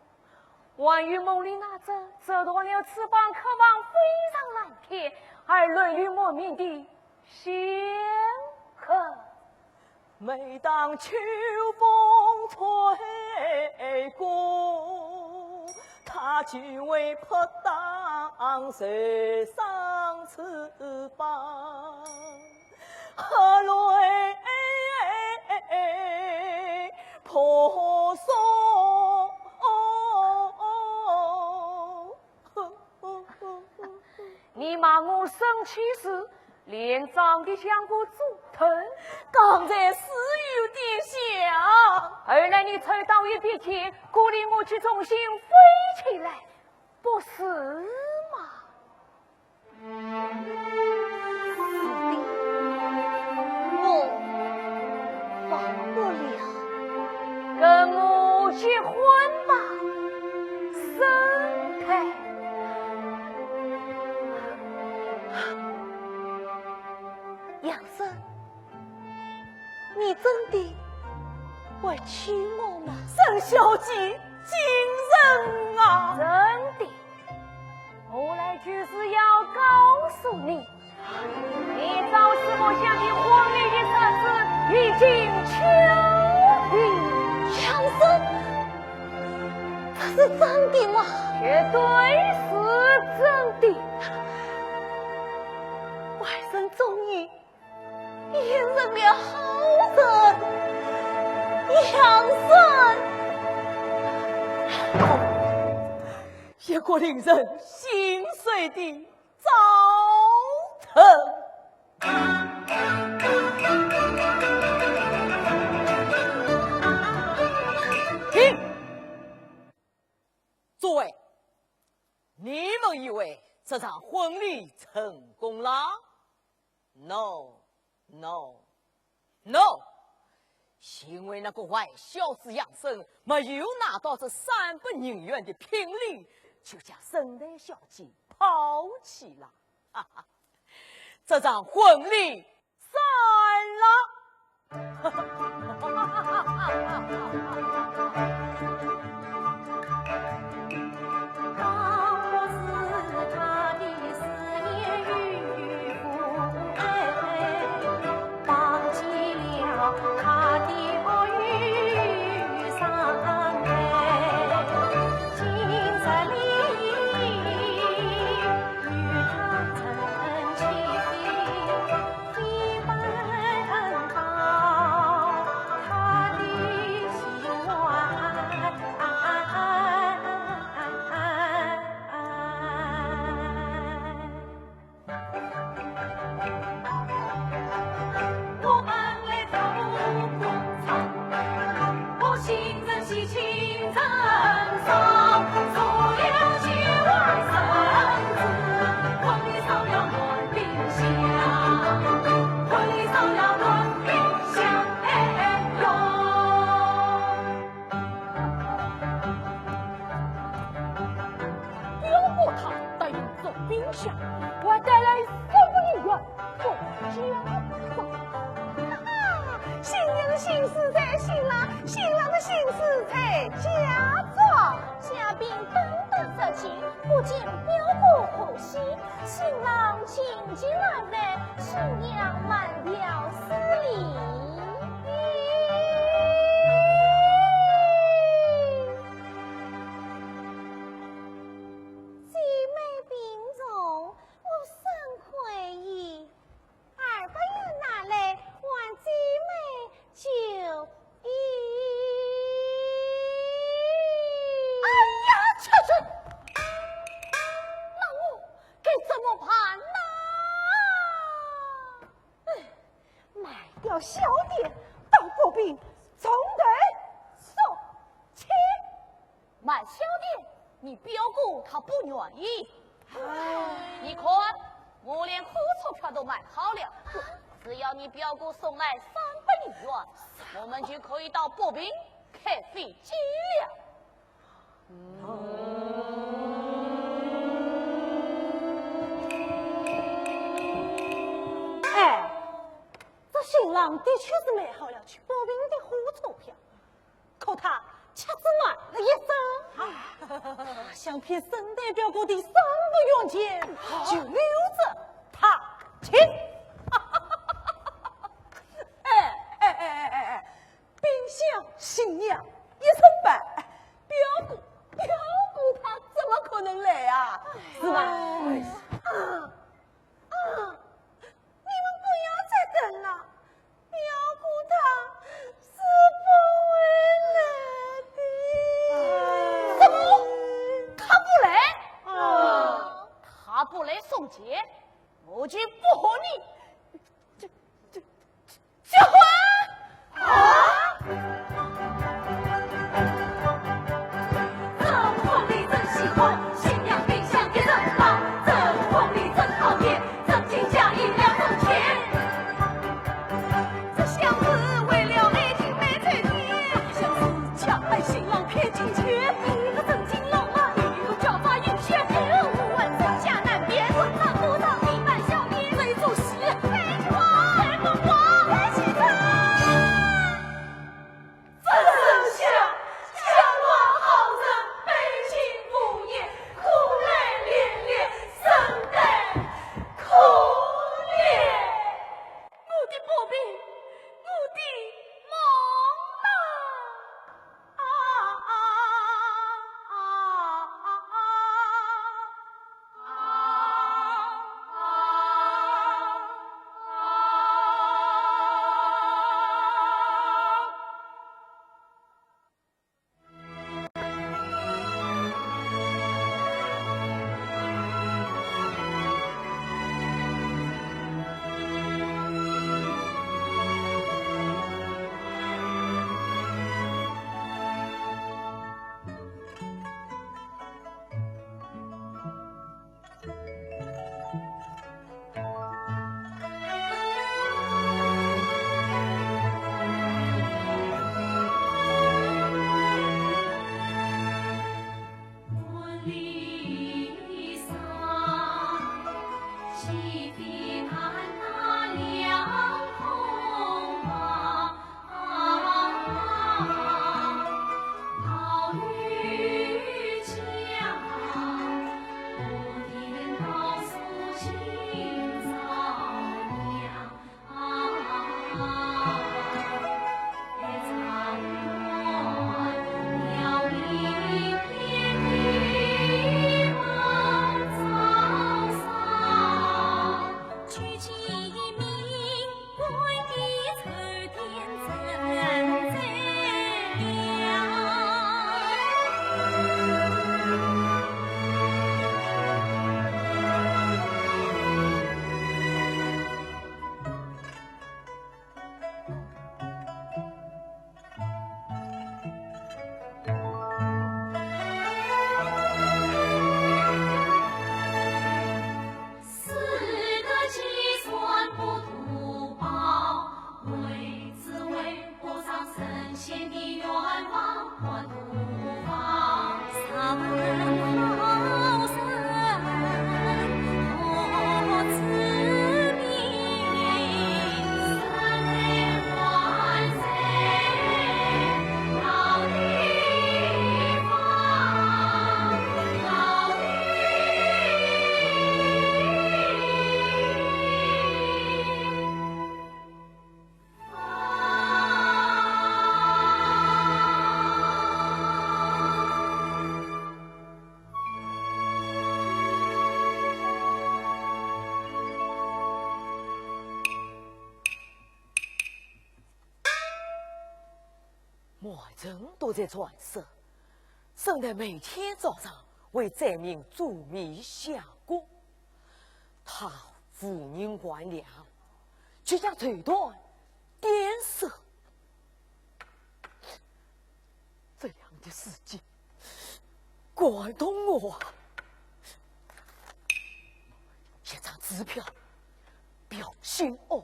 还有梦里那只折断了翅膀、渴望飞上蓝天而泪流满面的仙鹤。每当秋风吹过，它就会扑打受伤翅膀。 后来，生气时，连长的相公做疼。刚才是有点像。后来你抽刀一笔钱，鼓励我去重新飞起来，不是吗？ 是的，我忘不了。跟我结婚吧，沈黛。杨森，你真的会娶我吗？沈小姐， 今日啊，真的，我来就是要告诉你，你朝思暮想的婚礼的日子已经敲定。杨森，这是真的吗？绝对是真的。外甥终于 变成了好人，杨森。一个令人心碎的早晨。停！诸位，你们以为这场婚礼成功了？ No, no, no！因为那个坏小子杨森没有拿到这三百银元的聘礼，就将沈黛小姐抛弃了。哈哈，这场婚礼散了。表哥他答应做兵相，我还带来三百银元做嫁妆。哈哈，新娘的心思在新郎，新郎的心思在嫁妆。嘉宾等得着急，不见表哥贺喜，新郎紧急赶来，新娘慢条斯理。 姐妹并重，我深愧矣。二百元拿来还姐妹酒宴。哎呀，吃准！那我该怎么办呐？唉，卖掉小店，到北平从头做起。 卖小店，你表哥他不愿意。唉。你看，我连火车票都买好了，只要你表哥送来三百银元，我们就可以到北平开飞机了。哎，这新郎的确是买好了去北平的火车票， 可他却只买了一张。他想骗沈黛表哥的三百元钱，就留着他去。哎，哎，哎，哎，哎，哎，冰箱、新娘、一身板，表哥，表哥他怎么可能来啊？是吧？哎呀。啊，啊，你们不要再等了。 表哥他是不会来的。什么？他不来？啊。他不来送钱？我就不和你结，结，结婚！啊！我的宝贝，我的梦啊！啊啊啊啊啊！满城都在传说，沈黛每天早上为灾民做米下锅，她无人原谅，就将绸缎点燃。这样的事情感动我啊！写张支票，表心哦。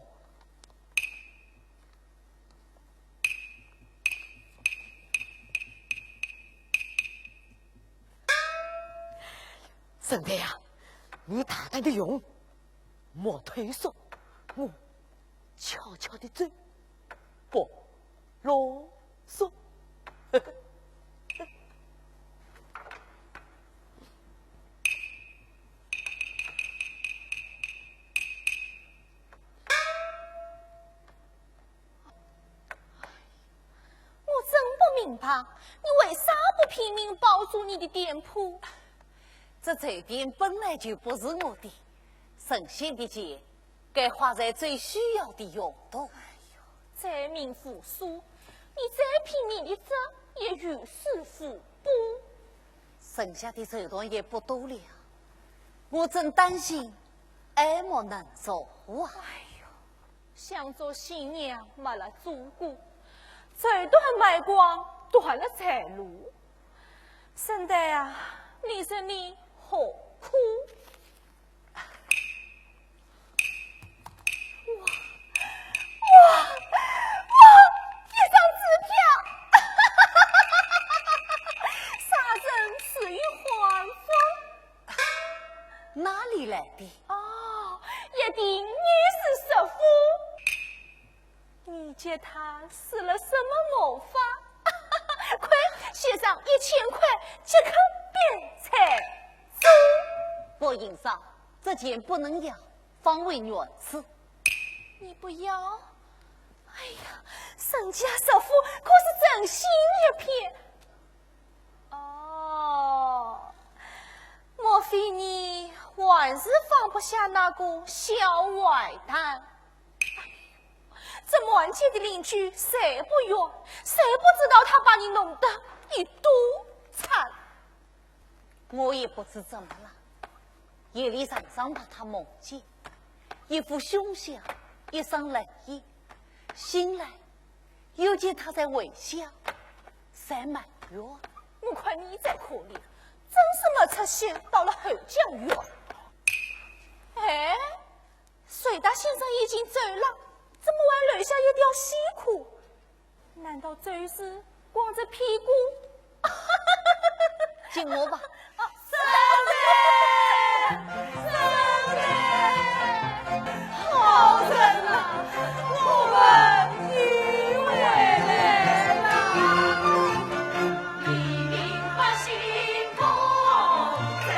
沈黛呀，你大胆的用，莫退缩，我 悄悄地走，不啰嗦。我真不明白，你为啥不拼命保住你的店铺？这绸店本来就不是我的，剩下的钱 该花在最需要的用途。哎呦，灾民无数，你再拼命的织也于事无补。剩下的绸缎也不多了，我正担心爱莫能助啊。哎哟，想做新娘没了主顾，绸缎卖光断了财路。沈黛啊，你说你何苦？ 哇，哇，哇，一张支票，杀人死于黄昏。哪里来的？哦，一定又是石富。你给他施了什么魔法？快，写上一千块，即刻变财主。不，邢嫂，这钱不能要， 放回原处。你不要？哎呀，人家石富可是真心一片。哦，莫非你还是放不下那个小坏蛋？这满街的邻居谁不怨，谁不知道他把你弄得一肚惨。 我也不知怎么了，夜里常常把他梦见，一副凶相，一双冷眼，醒来又见他在微笑，在埋怨。我看你才可怜，真是没出息，到了后江县。哎，隋达先生已经走了，怎么还留下一条西裤？ 难道就是光着屁股？进屋吧。啊，沈黛，沈黛，好人啊，我们又回来了。黎民百姓同在。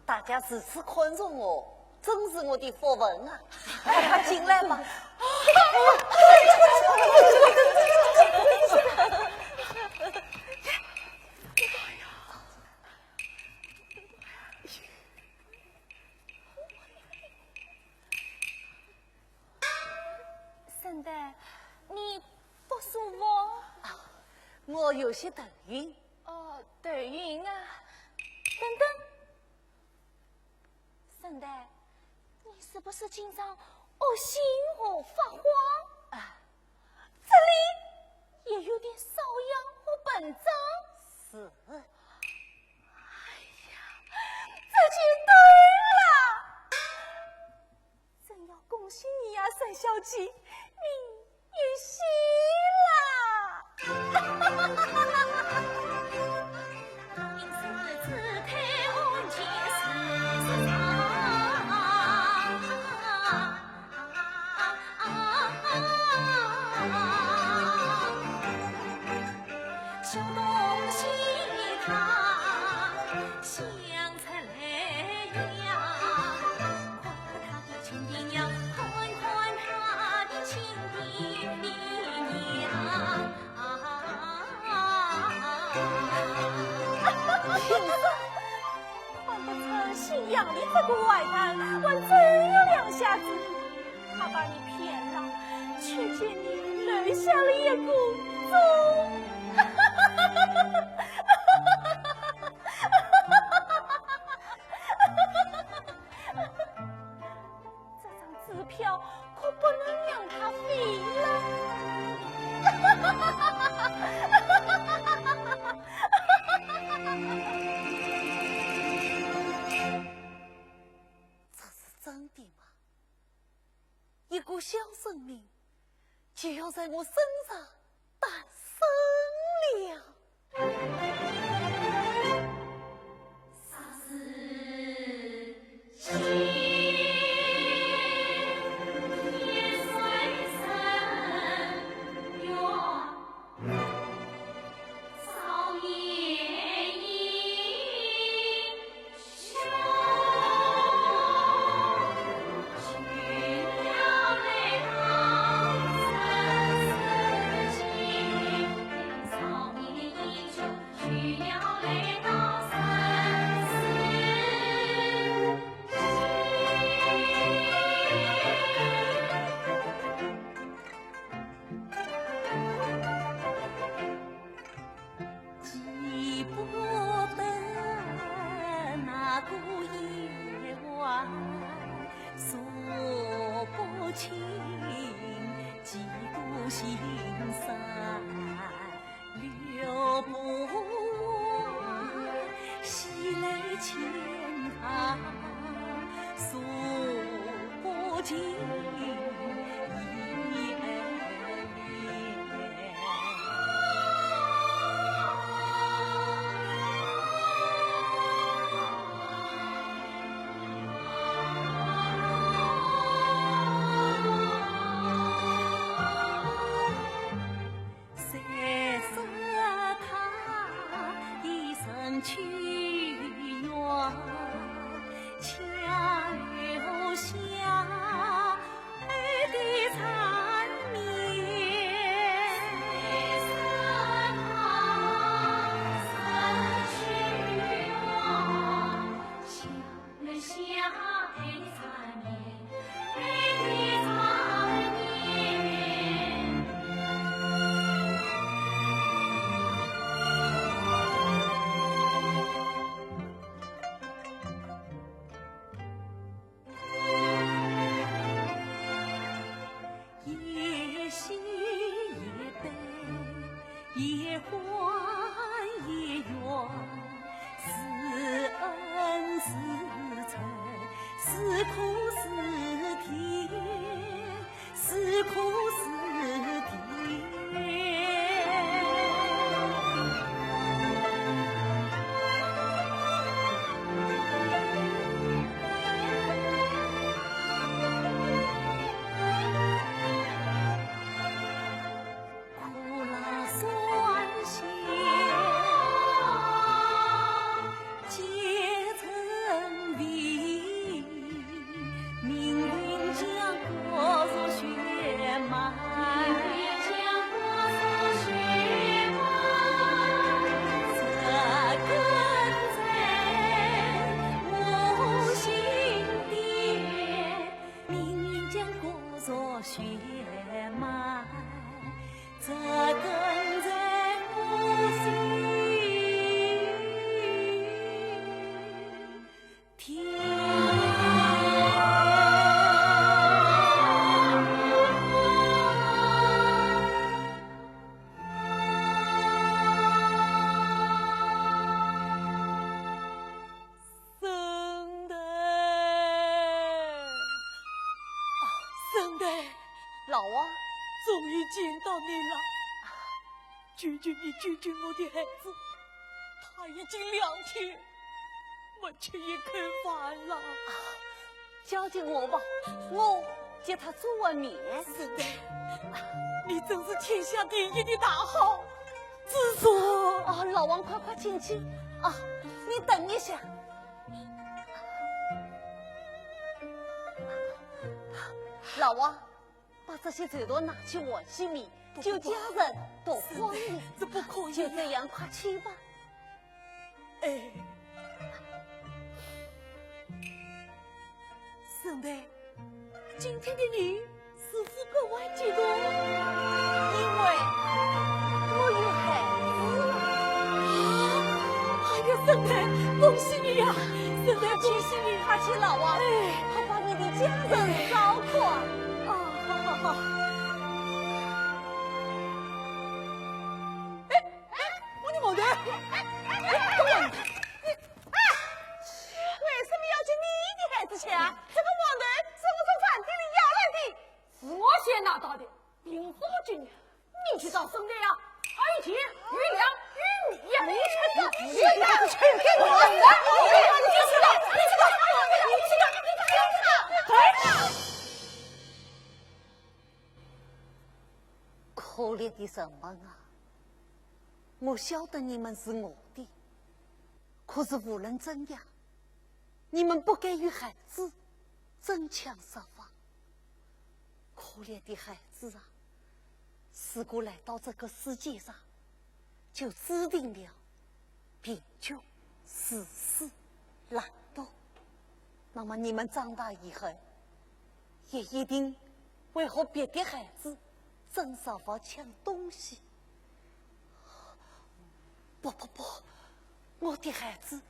大家如此看重我，真是我的福分啊！哎呀，进来吧。沈黛，你不舒服？啊，我有些头晕。哦，头晕啊。等等，沈黛，你是不是经常恶心和发慌？啊，这里也有点瘙痒和膨胀。是。哎呀，这就对了。 真要恭喜你呀，沈小姐，你有喜啦！看不出姓杨的这个坏蛋，还真有两下子。 他把你骗了，却给你留下了一个种。这张支票可不能让它飞了。这是真的吗？ 一个小生命就要在我身上诞生了。记不得那个夜晚，数不清几度心酸。 流不完，喜泪千行，诉不尽一二遍。 谁说他一生屈原，却留下爱的缠绵？谁说他一生屈原，却留下爱的缠绵？ 也喜也悲，也欢也怨，是恩是仇，是苦是甜，是苦是甜。 苦辣酸咸皆成味，命运将割作血脉。命运将割作血脉，这根在我心底。 命运将割作血脉，这根在我心底。 沈黛。啊，沈黛。老王。终于见到你了。求求你救救我的孩子，他已经两天没吃一口饭了。啊，交给我吧，我给他做碗面。沈黛，你真是天下第一的大好之人。啊，老王，快快请起。啊，你等一下。 老王，把这些绸缎拿去换洗米，不，不，不。救家人，脱荒呢。这不可以呀。就这样，快去吧。哎。沈黛，今天的你 是不是格外激动？因为我有孩子了。哎呀，沈黛，恭喜你呀！沈黛，恭喜你！快去，老王，哎，快把你的家人照看。啊，好，好，好。哎，哎，我的馒头！哎，哎，哎，我的馒头！你，啊，为什么要给你的孩子吃啊？这个馒头是我从饭店里要来的。 是我先拿到的，凭什么给你？你去找沈黛啊，他有钱有粮有米呀，你去找，你去找，你去找，你去找，你去找，你去找，你去找。可怜的人们啊，我晓得你们是饿的，可是无论怎样， 你们不该与孩子争抢食物。可怜的孩子啊，如果来到这个世界上，就注定了贫穷、自私、懒惰，那么你们长大以后，也一定会和别的孩子争着要抢东西。不不不，我的孩子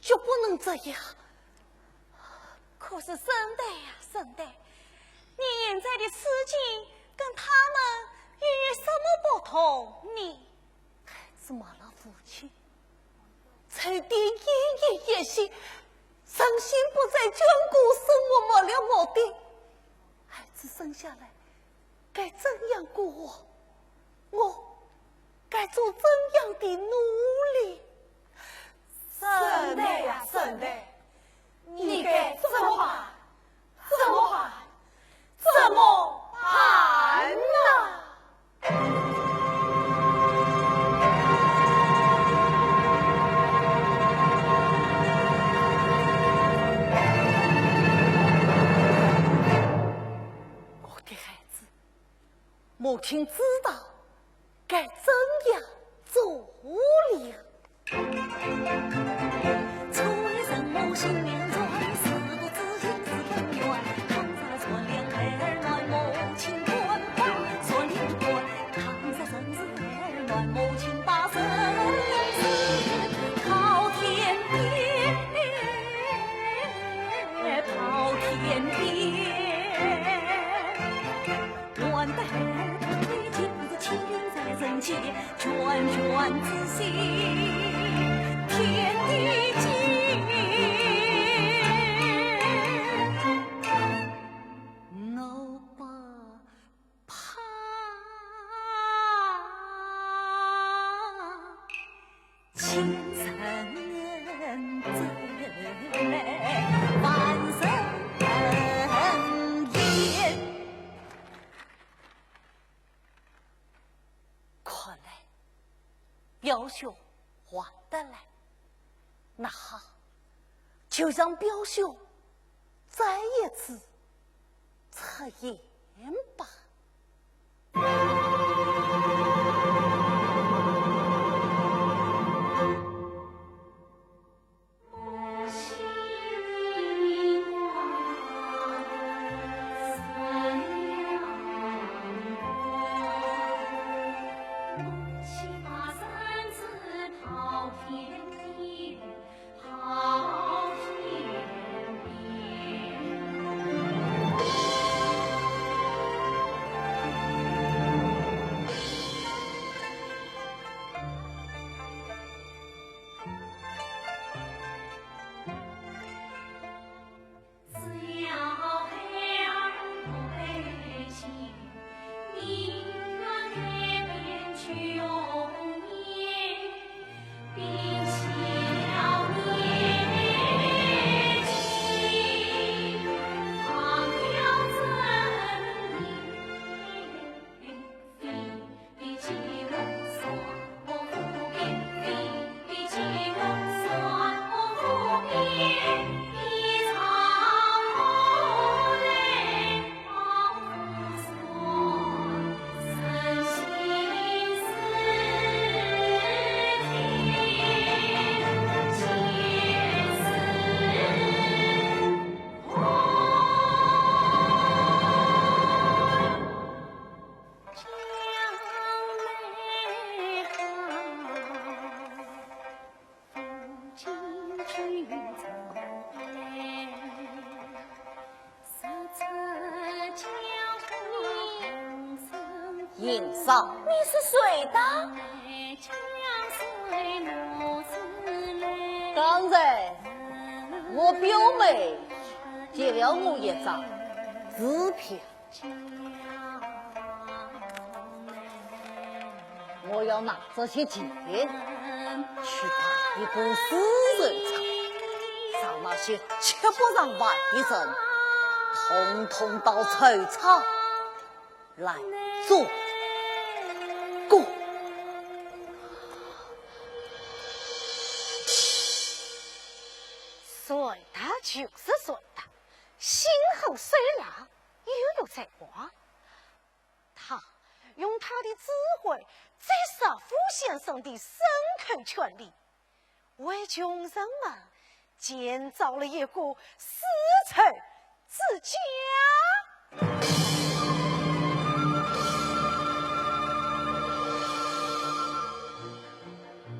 绝不能这样。可是沈黛呀，沈黛，你现在的处境跟他们又有什么不同呢？孩子没了父亲， 愁得奄奄一息，神仙不再眷顾，生活没了目的。孩子生下来，该怎样过活？我该做怎样的努力？沈黛呀，沈黛，你该怎么办？怎么办？怎么办呢？ 我的孩子，母亲知道该怎样做了。 看来，表兄还得来。那好，就让表兄再一次出演吧。银嫂，你是谁的？刚才我表妹借了我一张支票， 我要拿这些钱去办一个私人厂，让那些吃不上饭的人，统统到仇场来做工。算他就是算他，心狠手辣，又有才华。 他用他的智慧，在石富先生的牲口圈里穷人们建造了一个丝绸之家。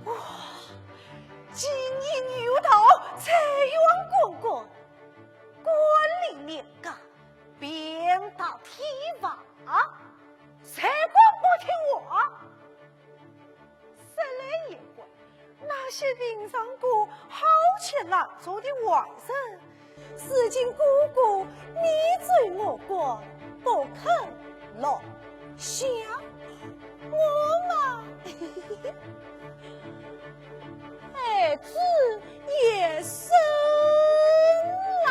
哇，金银玉陶，财源滚滚，官吏连干，鞭打体罚，谁敢不听话？ 说来也怪，那些平常个好吃懒做的坏人，如今个个你追我赶，不肯落下。我嘛，儿子也生啦。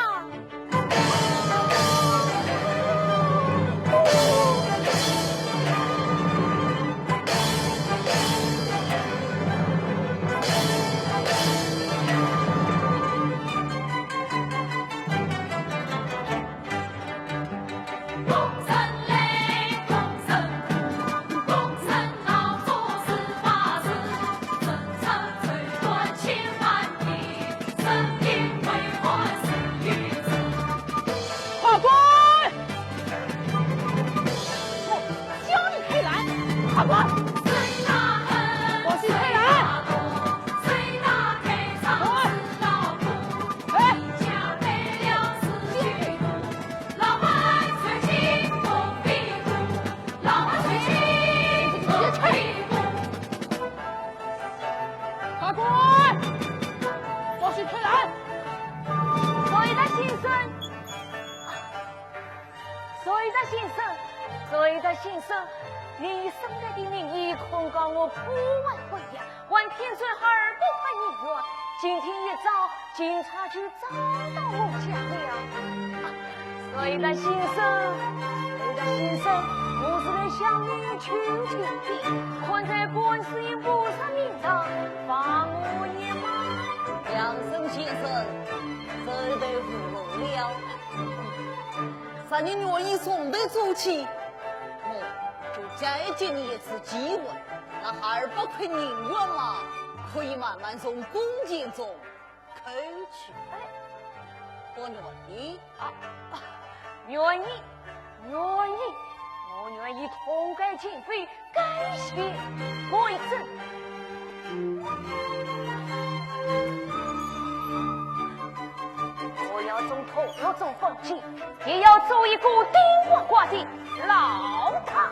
法官！我叫你退来！法官！我是退来！哎！法官！我是退来！回答先生！ 隋达先生，隋达先生，你以隋达的名义控告我破坏婚约，还骗取二百块银元。今天一早，警察局找到我家了。啊，隋达先生，隋达先生，我是来向你求情的，看在观世音菩萨面上，放我一马。梁生先生，这对不住了。 啥人愿意从头做起，我就再给你一次机会，那二百块银元嘛，可以慢慢从工钱中扣去。哎，不愿意？啊，啊，愿意，愿意，我愿意痛改前非， 改邪归正。我要从头入中方进，也要做一个顶呱呱的老大。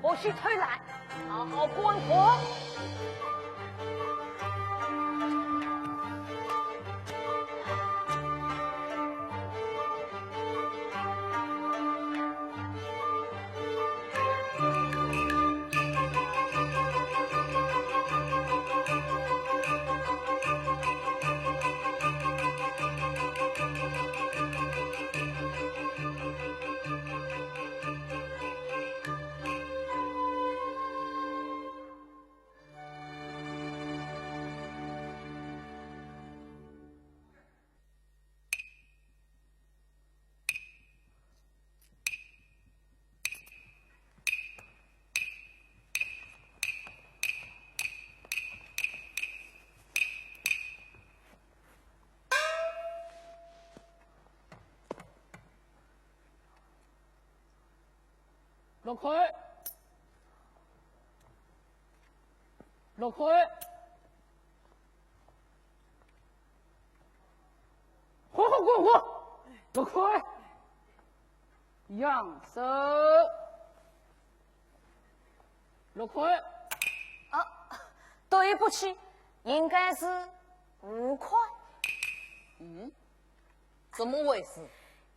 不许偷懒，好好观看。 六块，六块。 好好过活，六块。杨森，六块。啊，对不起，应该是五块。嗯，怎么回事？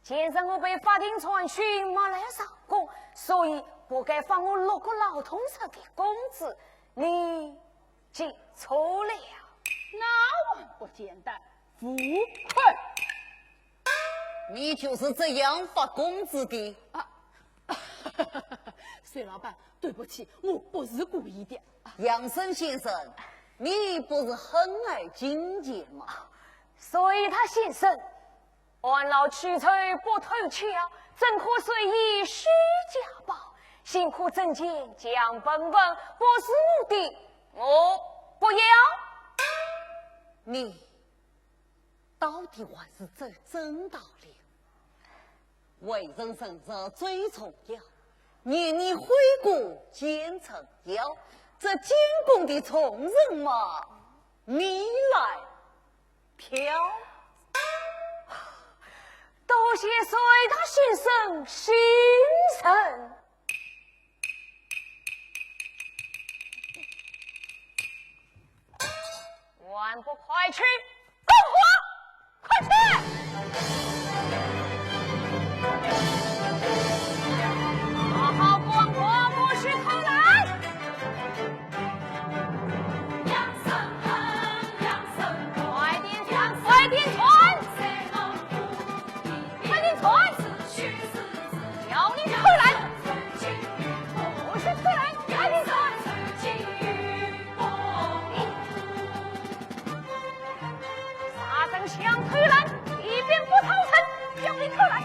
前日我被法庭传讯，没来上工，所以不该发我六个老头子的工资，你记错了。那还不简单，付款。你就是这样发工资的？啊，隋老板，对不起，我不是故意的。杨森先生，你不是很爱金钱吗？隋达先生， 按劳取酬不偷巧，怎可随意虚假报？辛苦挣钱讲本分，不是我的，我不要。你到底还是走正道了。为人正直最重要，念你悔过见成效，这监工的重任嘛，你来 票。多谢隋达先生信任。还不快去！滚火！快去！好好干活，不许偷懒！ 快点穿，快点穿，快点穿！要你偷懒，不许偷懒，快点穿！啥人想偷懒，一边不讨生，叫你偷懒，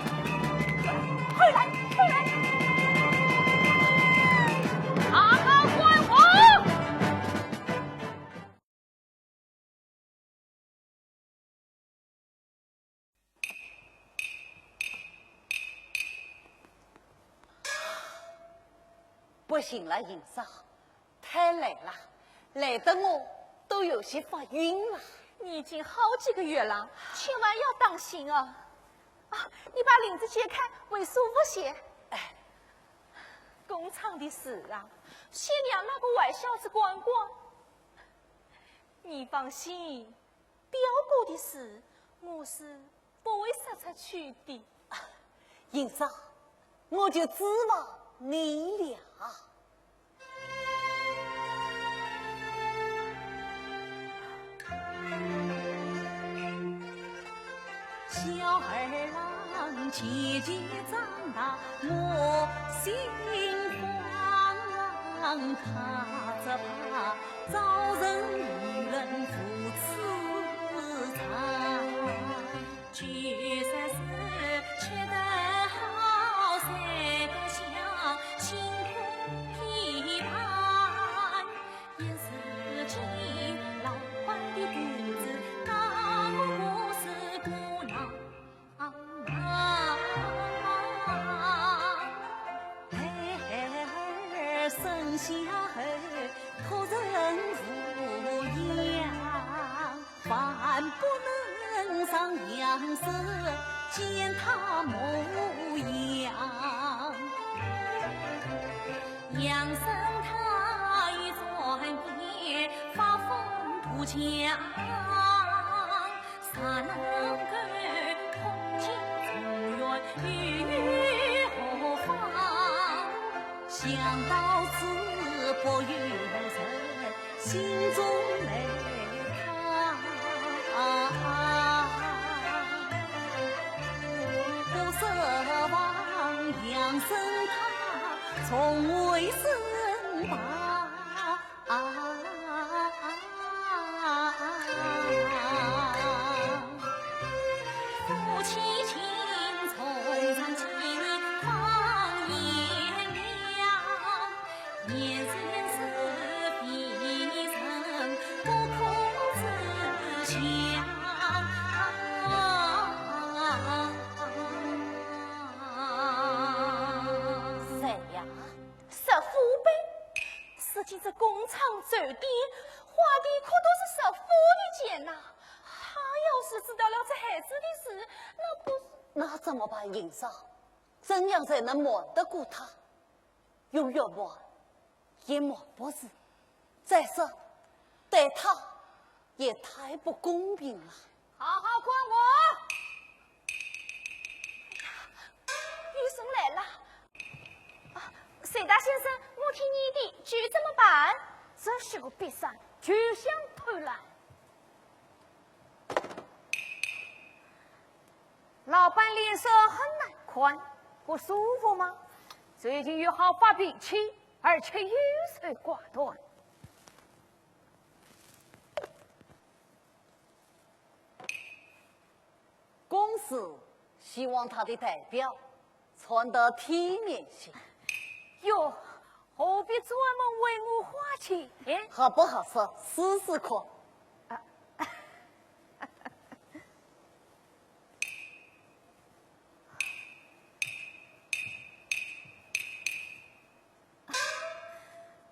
偷懒，偷懒！好好干活！ 不行了，银嫂，太累了，累得我都有些发晕了。你已经好几个月了，千万要当心啊！啊，你把领子解开，会舒服些。哎，工厂的事啊，先让那个坏小子管管。你放心， 表哥的事，我是不会说出去的。银嫂，我就指望你了。小二郎渐渐长大，我心慌，怕只怕造成一人父子 孩儿生下后，托人抚养，万不能让杨森见他模样。杨森他一转眼发愤图强， 谁呀？ 石富呗，如今这工厂、酒店，花的可都是石富的钱呐。他要是知道了这孩子的事，那不是……那怎么办，银嫂？怎样才能瞒得过他？用药瞒也瞒不住。再说，对他也太不公平了。好好管我！哎呀，有人来了。啊，隋达先生，我听你的，就这么办。这些个瘪三就想偷懒。老板脸色很难看，不舒服吗？最近又好发脾气，而且优柔寡断。 公司希望他的代表穿得体面些。哟，何必专门为我花钱？好不好说，试试看。啊。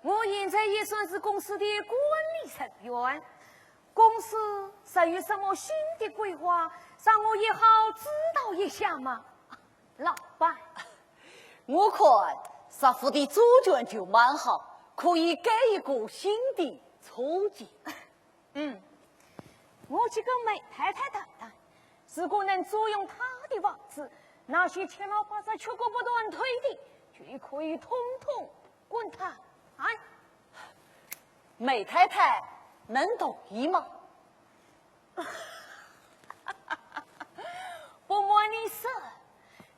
我现在也算是公司的管理成员，公司是有什么新的规划，让我也好知道一下嘛。老板，我看石府的主见就蛮好，可以给一个新的冲击。 嗯，我去跟梅太太谈谈，如果能租用她的房子，那些七老八十、缺胳膊断腿的，就可以统统滚蛋。梅太太能同意吗？不瞒你说，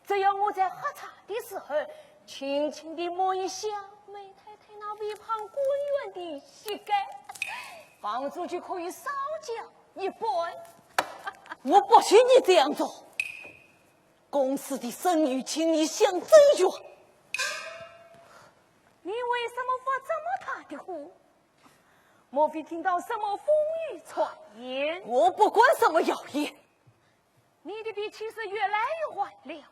只要我在喝茶的时候，轻轻地摸一下梅太太那微胖滚圆的膝盖，房租就可以少交一半。我不许你这样做，公司的声誉，请你想周全。你为什么发这么大的火？莫非听到什么风雨传言？我不管什么谣言。 你的脾气是越来越坏了。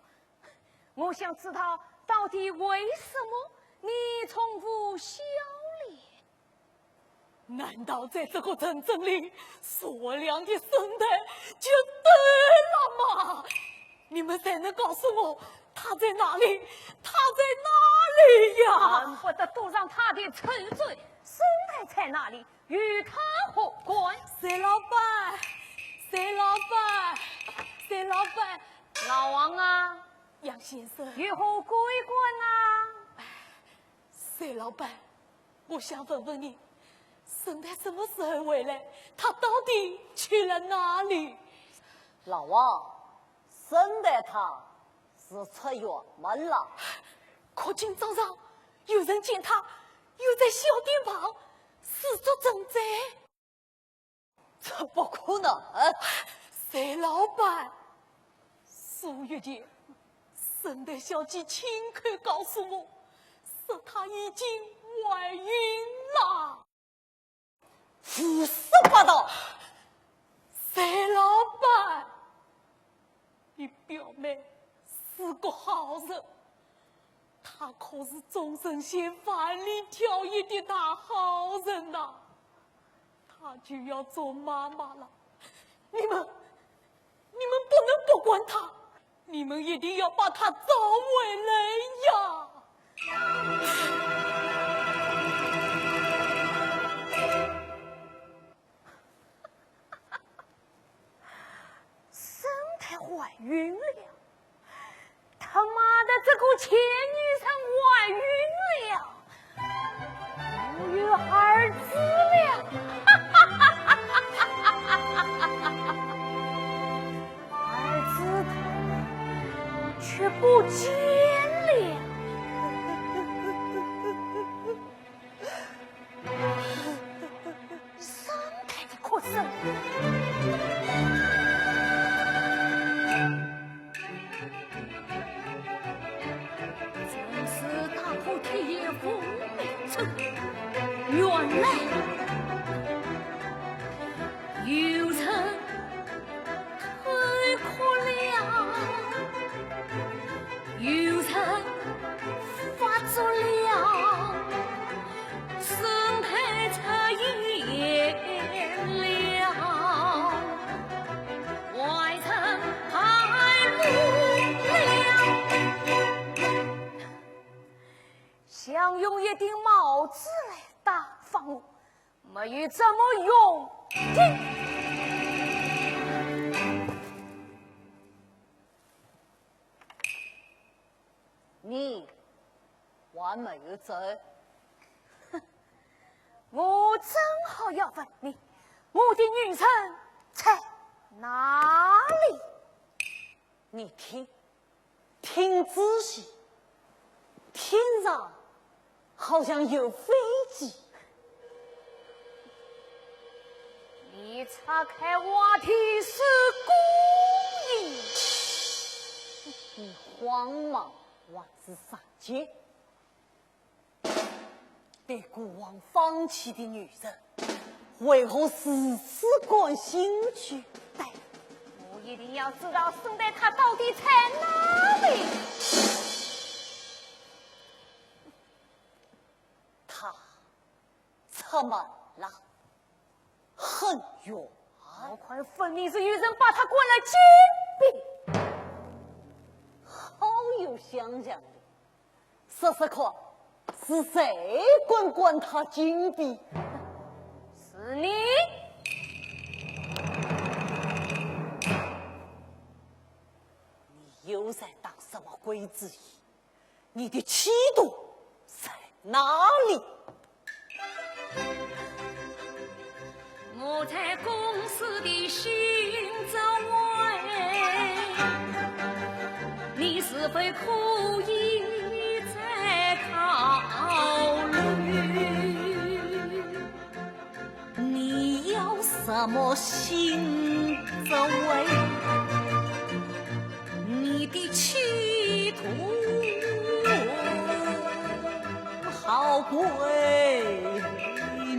我想知道到底为什么你从不笑脸？难道在这个城镇里，善良的沈黛就对了吗？你们谁能告诉我，她在哪里？她在哪里呀？恨不得堵上她的臭嘴，沈黛在哪里？ 与她何关？隋老板，隋老板，隋老板。老王啊。杨先生。有何贵干啊？隋老板，我想问问你，沈黛什么时候回来？她到底去了哪里？老王，沈黛她是出远门了。可今早上有人见她又在小店旁 自作存在？这不可能！隋老板，数月前，沈黛小姐亲口告诉我，说她已经怀孕了。胡说八道！隋老板， 你表妹是个好人，她可是众神仙万里挑一的大好人呐，她就要做妈妈了，你们，你们不能不管她，你们一定要把她找回来呀！ 沈黛怀孕了，他妈的，这个贱女人怀孕了，我有儿子了，儿子却不见了。 沈黛的哭声。真是踏破铁鞋无觅处，原来有人 偷哭了，有人发作了，沈黛出现了，外人害怕了。想用一顶帽子来打发我， 没有这么容易。你还没有走。哼，我正好要问你，我的女人在哪里？你听，听仔细，天上好像有飞机。你岔开话题是故意。你慌忙还是着急？被孤王放弃的女人，为何如此感兴趣？对，我一定要知道沈黛她到底在哪里。她出门了，很远。我看分明是有人把她关了禁闭。好有想象力。 说说看，是谁敢关她禁闭？是你。你又在打什么鬼主意？你的企图在哪里？ 我在公司的新职位，你是否可以再考虑？你要什么新职位？你的企图 好诡秘。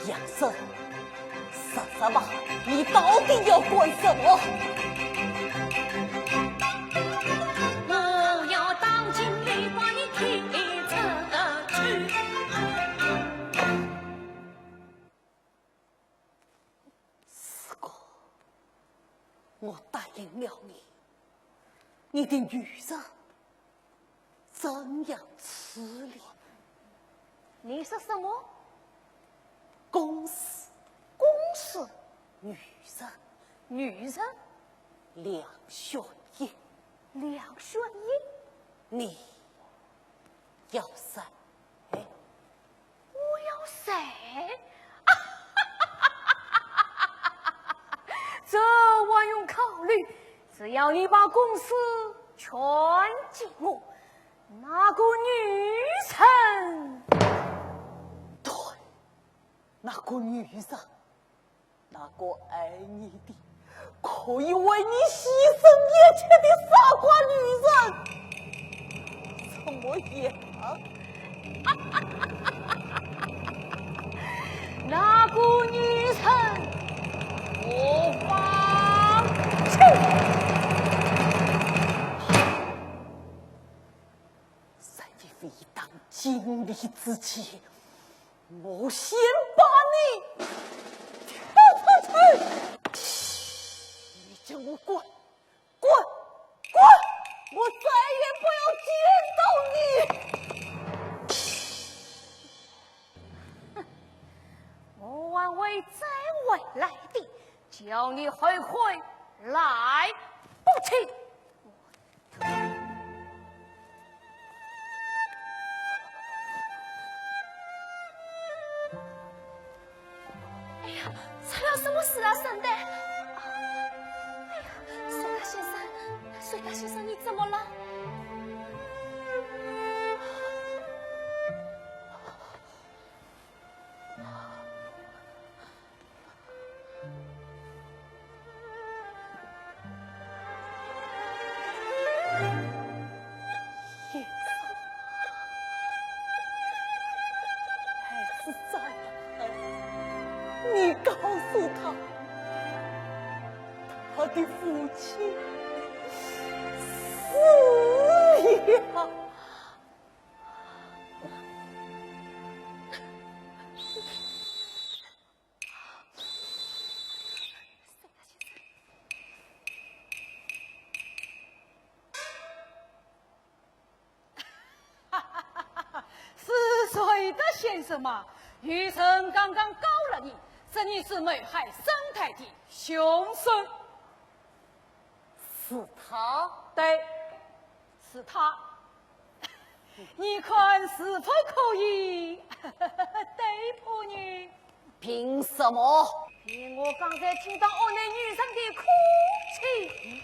杨森，说说吧，你到底要干什么？我要当经理把你踢出去。如果我答应了你， 你的女人怎样处理？你说什么？公事。公事？女人。女人？两选一。两选一？你要谁？ 我要谁？这还用考虑？只要你把公事全给我，那个女人，对，那个女人，那个爱你的，可以为你牺牲一切的傻瓜女人，怎么样？ 那个女人，我放弃。在你未当经理之前，我先把你踢出去。你给我滚！ 滚！滚！我再也不要见到你！我还会再回来的，叫你后悔来不及。 哎呀，出了什么事啊，沈黛？哎呀，隋达先生，隋达先生，你怎么了？ 先生，孩子长大了，你告诉他，他的父亲死了。 是隋达先生吗？愚人刚刚告了你，说你是谋害沈黛的凶手。是他？对，是他，你看是否可以逮捕你？凭什么？凭我刚才听到屋内女人的哭泣。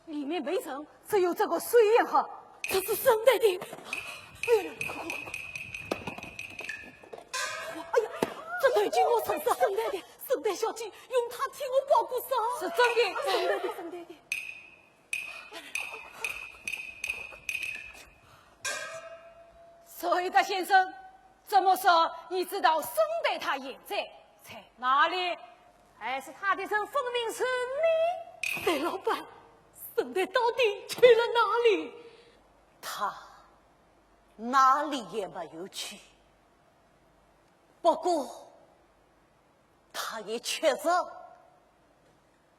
里面没人，只有这个水烟盒。这是沈黛的。哎呀，快，快，快，快！哎呀，这头巾我穿是沈黛的，沈黛小姐用它替我包过伤。是真的。沈黛的，沈黛的。 水德先生，这么说，你知道沈黛她现在在哪里？害死她的人分明是你。沈老板，沈黛到底去了哪里？她哪里也没有去，不过她也确实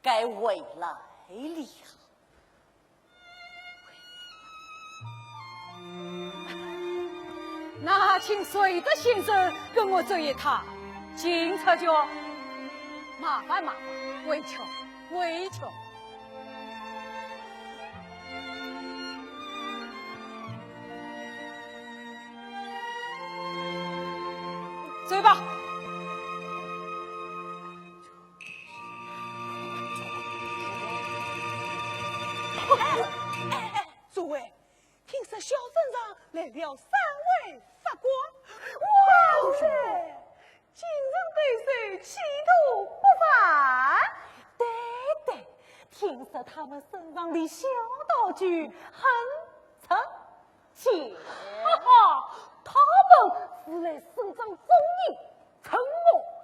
该回来了。那请水德先生跟我走一趟警察局。麻烦麻烦，委屈委屈。走吧。 哎，哎，哎，诸位，听说小镇上来了三位法官。哇塞，精神抖擞，气度不凡。对，对，听说他们身上的小道具很值钱。哈哈，他们是来伸张正义， 惩恶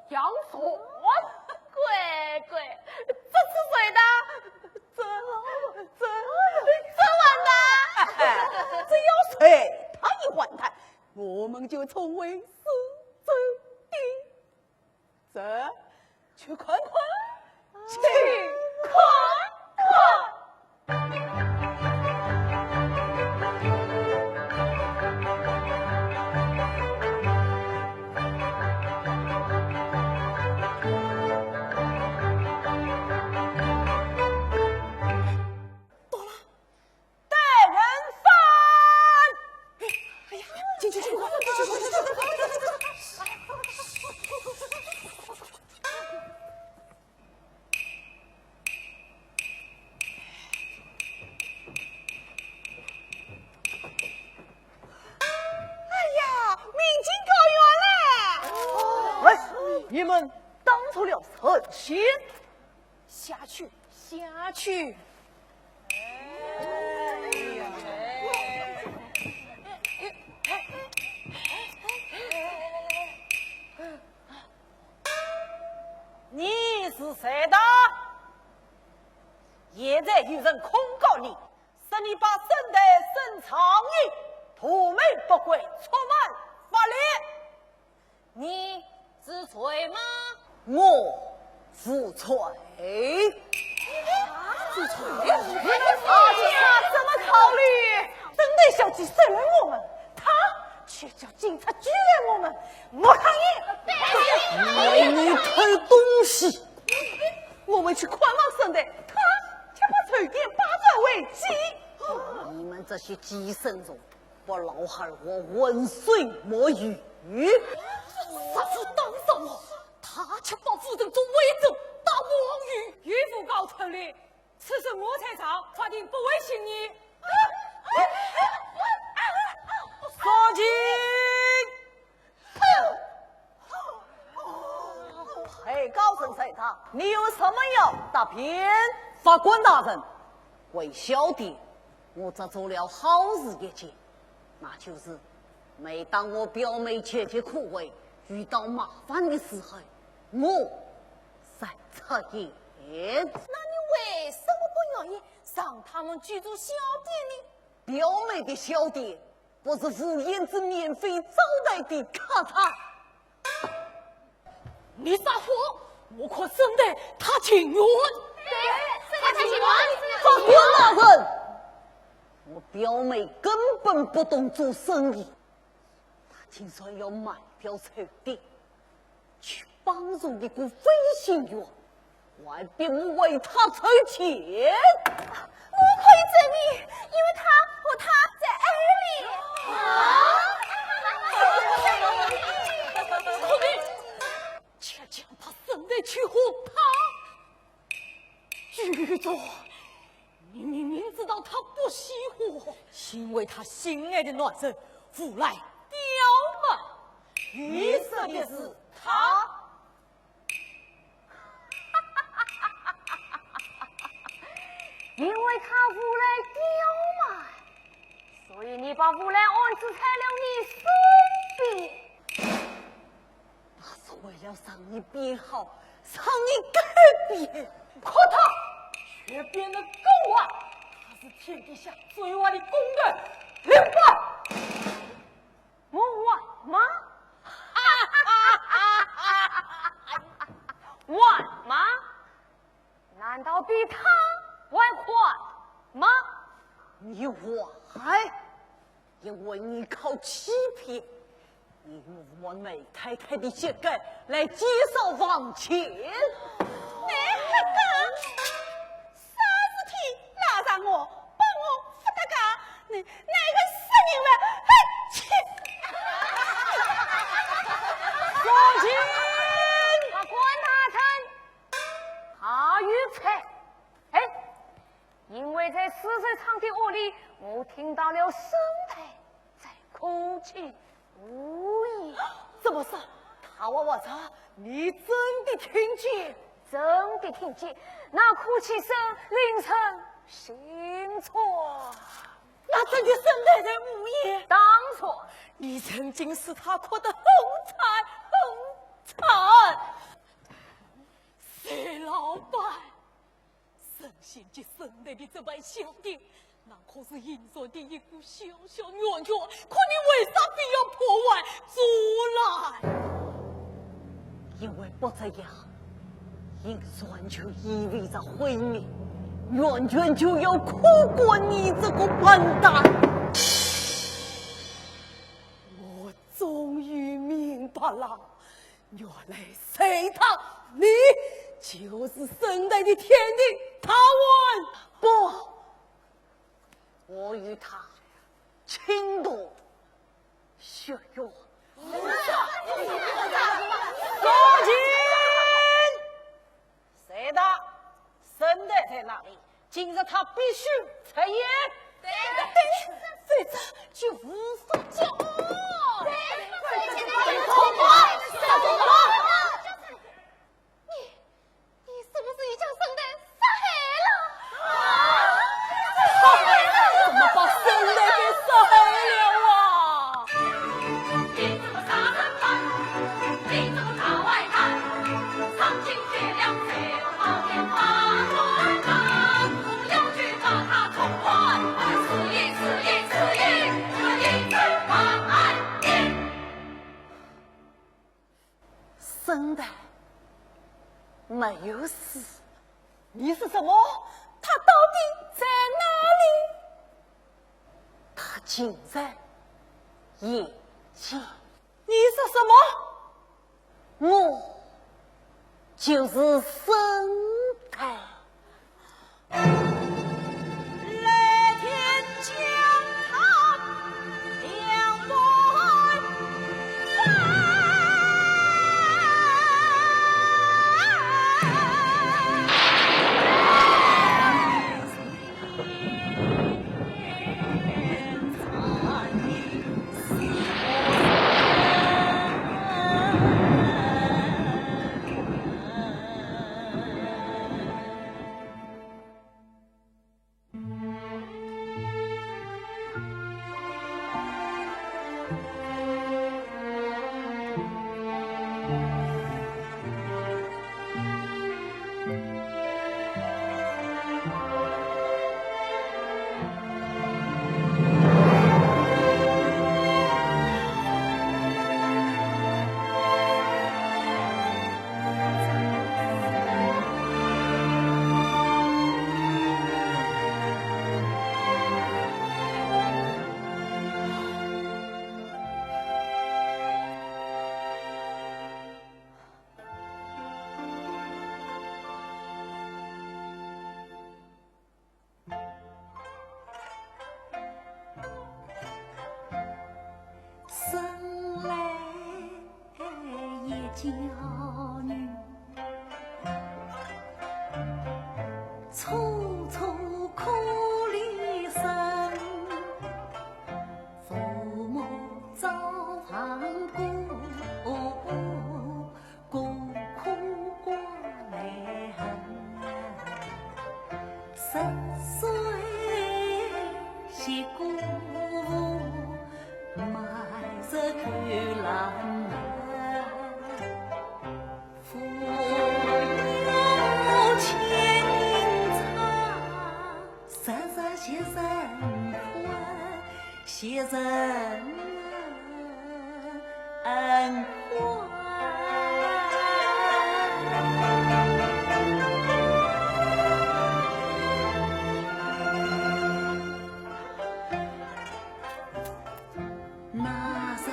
扬善。乖乖，这是谁的？这，这，这碗的。只要谁他一还台，我们就成为市镇的。这，去看看，去看看。 到了，带人犯！哎呀，进去，进去，快，进去，快，进去，快，进去，快！ 哎呀，民警高原嘞！哎，你们当错了人。下去，下去。 你是谁的？现在有人控告你，说你把沈黛沈长英图谋不轨，触犯法律，你知罪吗？我无罪。无罪？啊，这怎么考虑？沈黛小姐收留我们，她却叫 警察拘留我们，我抗议！为你偷东西，我们去看望沈黛，她却把绸店霸占为己。你们这些寄生虫，把老汉和浑水摸鱼。杀夫当杀我，她却把夫人做围城打黄鱼。岳父告成立， 此事我在上，法庭不会审理。肃静！被告人在堂，你有什么要答辩？法官大人，为小店，我只做了好事一件，那就是每当我表妹岌岌可危，遇到麻烦的时候，我 才出现。那你为什么不愿意让他们居住小店呢？表妹的小店不是无限制免费招待的客栈。你撒谎！我看沈黛她情愿。对，沈黛情愿。法官大人，我表妹根本不懂做生意，竟然要卖掉绸店，去帮助一个飞行员，还逼我为他筹钱。我可以证明，因为他和她在爱恋。啊？可你却将他沈黛娶和她。 拒绝！你明明知道他不喜欢。因为他心爱的男人无赖刁蛮。你说的是他。因为他无赖刁蛮，所以你把无赖安置在了你身边。 那是为了让你变好，让你改变。可他却变得更坏，他是天底下最坏的工头，刘备。我坏吗？坏吗？难道比他还坏吗？你坏，因为你靠欺骗，你用我梅太太的膝盖来减少房钱。你还敢？啥事体拉上我，帮我勿搭界，你哪个死人了？嘿，去！小心！法官大人， 还有才。哎，因为在丝绸厂的屋里，我听到了沈黛在哭泣呜咽。怎么说？他哇哇叫，你真的听见？真的听见，那哭泣声令人心颤。那真的沈黛在呜咽？当然。你曾经使她哭得很惨，很惨。 隋老板，神仙给沈黛的这盘小店，那可是银川的一个小小圆圈，可你为啥非要破坏阻拦？因为不这样，银川就意味着毁灭，圆圈就要枯干，你这个笨蛋！我终于明白了， 原来隋唐，你就是沈黛的天敌，他完。不，我与他情同血缘。父亲！隋唐，沈黛在哪里？ 今日他必须出现。对，对，对，否则就无法交代。对，对，对，对，对，冲破，冲破。你，你是不是已将沈黛杀害了？啊！怎么把沈黛给杀害了啊？ 沈黛没有死。你说什么？她到底在哪里？她近在眼前。你说什么？我就是沈黛。娇女，楚楚可怜身，父母早亡孤，孤苦寡来恨。十岁谢姑父， 埋入狗栏门。父有千金钗，日日惜人欢，惜人恩欢。 那日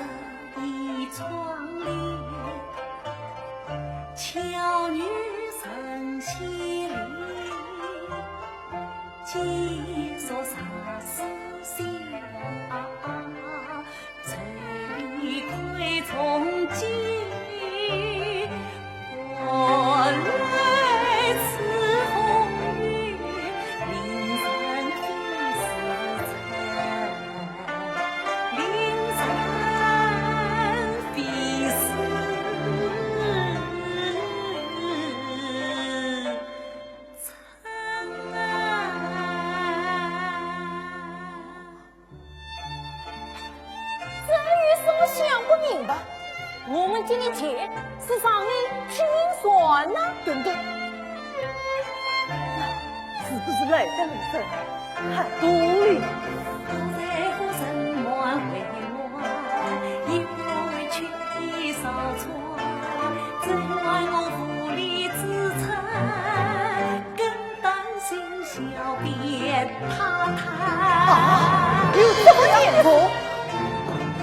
倚窗帘，巧语声稀微，几若相思笑，愁里愧从今。 换来此风雨，令人非是春，令人非是春。 这又是我想不明白。我们今天去是上面拼船呢？等等，是不是来得来得太多了？ 啊，有这么严重？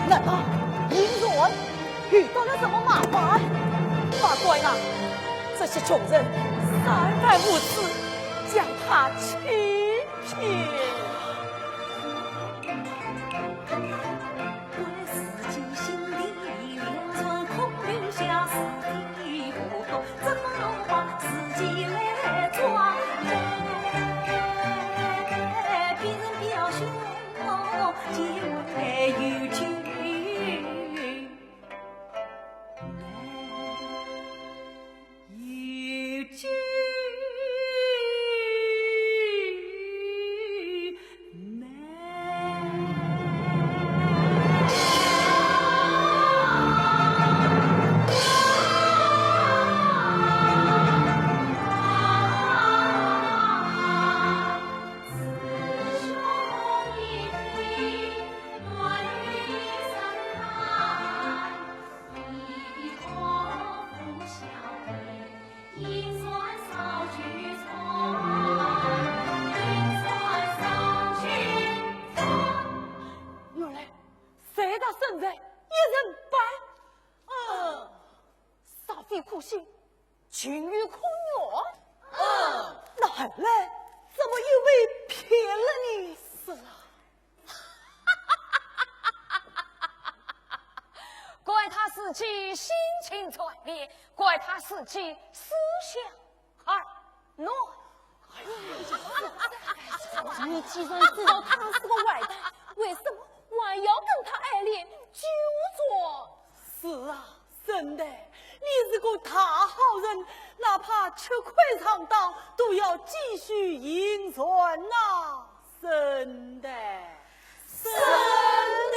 难道银船遇到了什么麻烦？法官啊，这些穷人三番五次将他欺骗。 原来，谁家生在一人搬？嗯，煞费苦心，情有可原。嗯，那后来怎么又被骗了呢？是啊， 怪他自己心情转变，怪他自己思想而乱。你既然知道他是个坏蛋，为什么还要跟他爱恋纠缠？是啊，沈黛，你是个大好人，哪怕吃亏上当，都要继续行善呐。 沈黛，沈黛。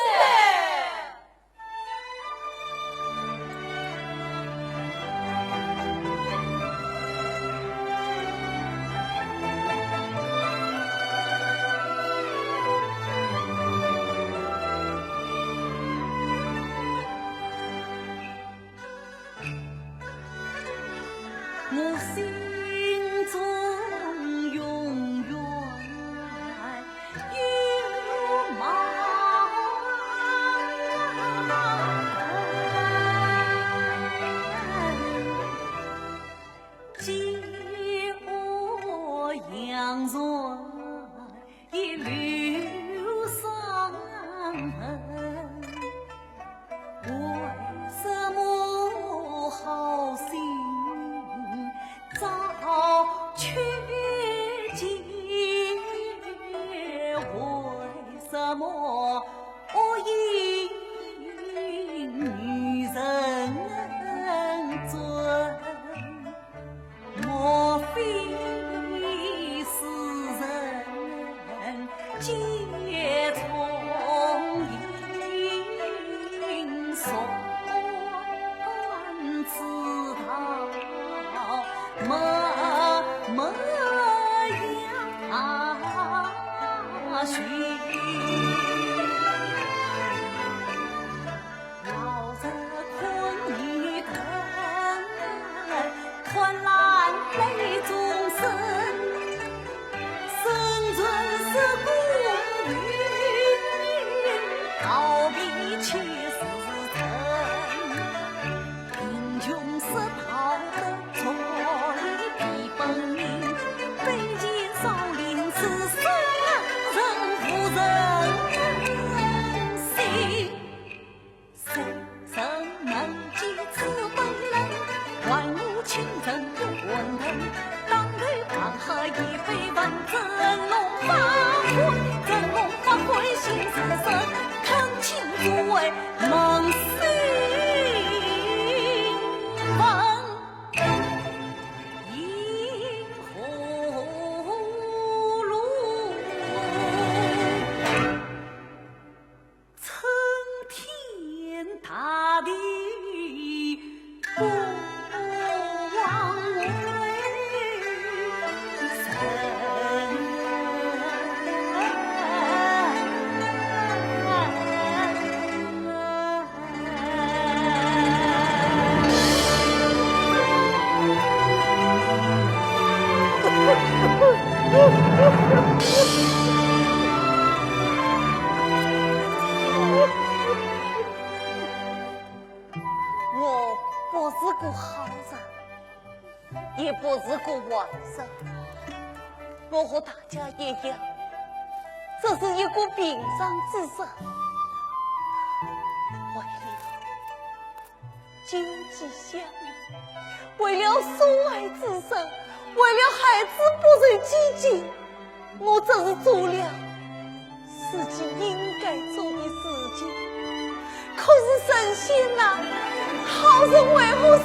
不是个好人，也不是个坏人。我和大家一样，只是一个平常之人。为了救济乡民，为了所爱之人，为了孩子不受饥馑， 我只是做了自己应该做的事情。可是神仙呐，好人为何如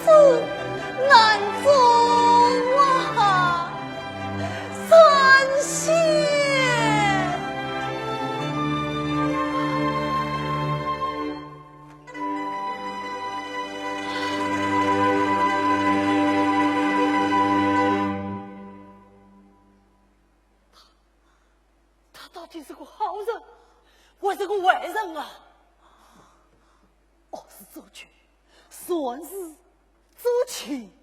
此难做啊？神仙！ 他到底是个好人，还是个坏人啊？恶事做绝，善事做尽。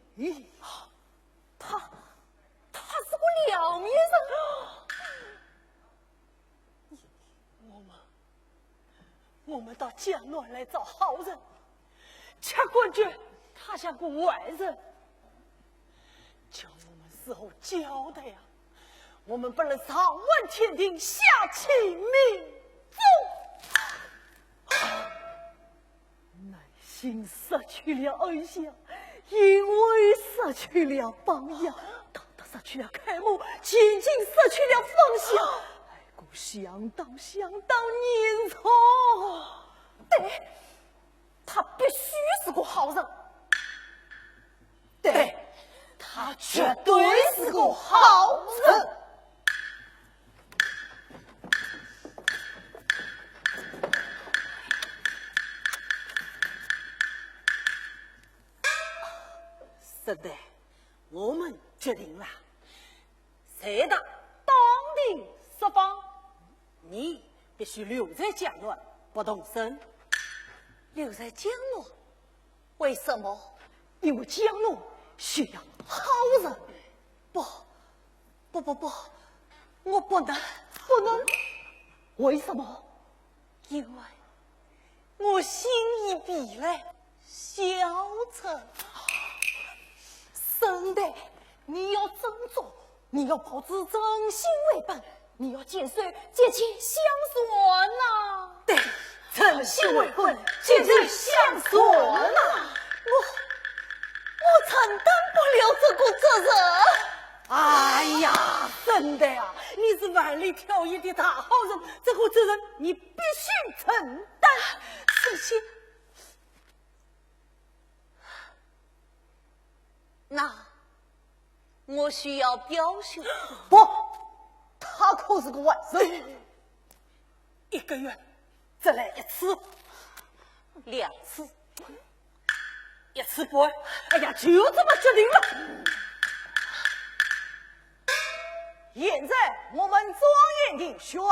他，他是个两面人。我们，我们到江南来找好人，却感觉他像个坏人。 叫我们如何交代啊？我们不能上瞒天庭，下欺民众。耐心失去了偶像，因为失去了榜样，道德失去了楷模，前进失去了方向。哎，我想到，想到严重。对，他必须是个好人。 对，他绝对是个好人。沈黛，我们决定了，隋达当庭释放，你必须留在江南，不动身。留在江南？ 为什么？因为江南需要好人。不，不，不，不，我不能，不能。为什么？因为我心已疲累，消沉。沈黛，你要振作，你要保持诚信为本， 你要坚守节俭向善呐。对，诚信为本，节俭向善呐。我，我承担不了这个责任。哎呀，沈黛啊，你是万里挑一的大好人，这个责任你必须承担。沈黛， 那我需要表兄。不，他可是个坏人。一个月只来一次，两次，一次半。哎呀，就这么决定了。 现在我们庄严地宣布，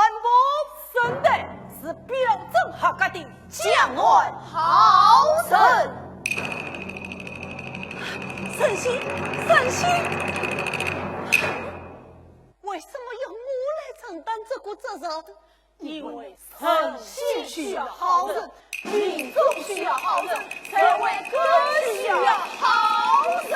沈黛是标准合格的江南好人。神仙，神仙，为什么要我来承担这个责任？ 因为神仙需要好人，民众需要好人，社会更需要好人。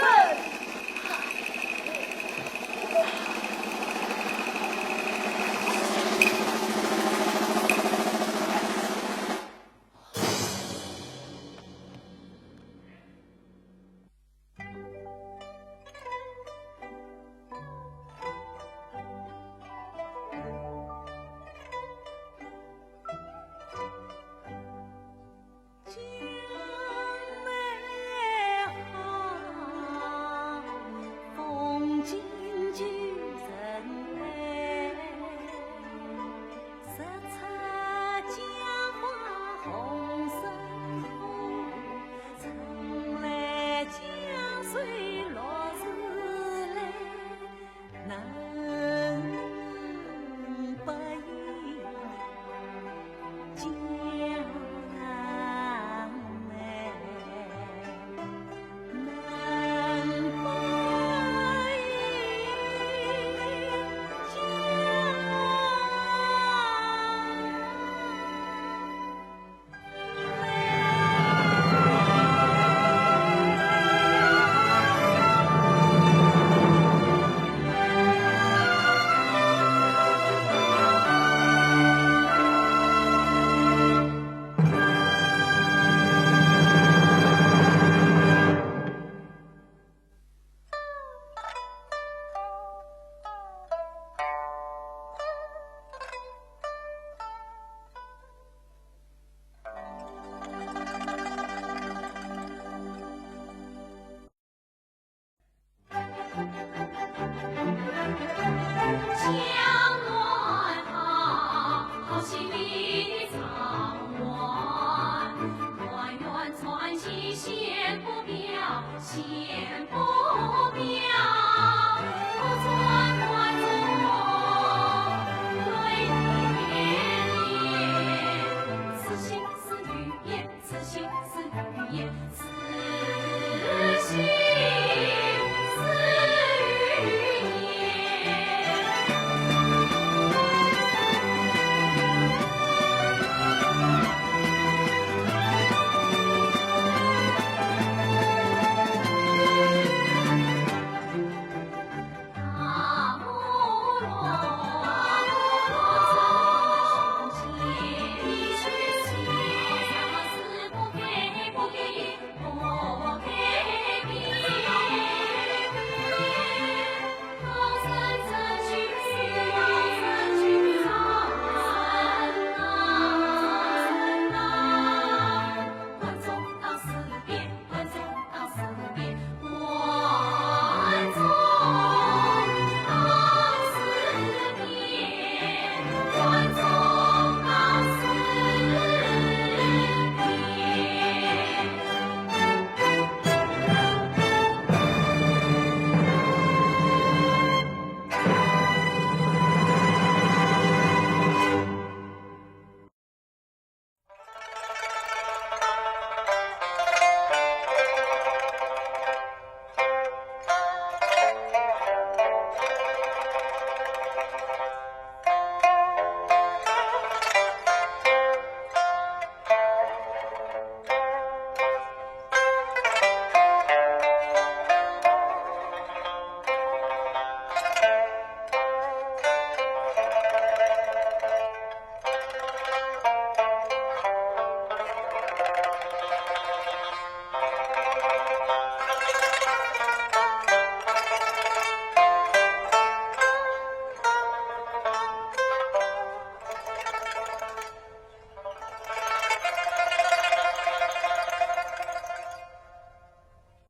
前不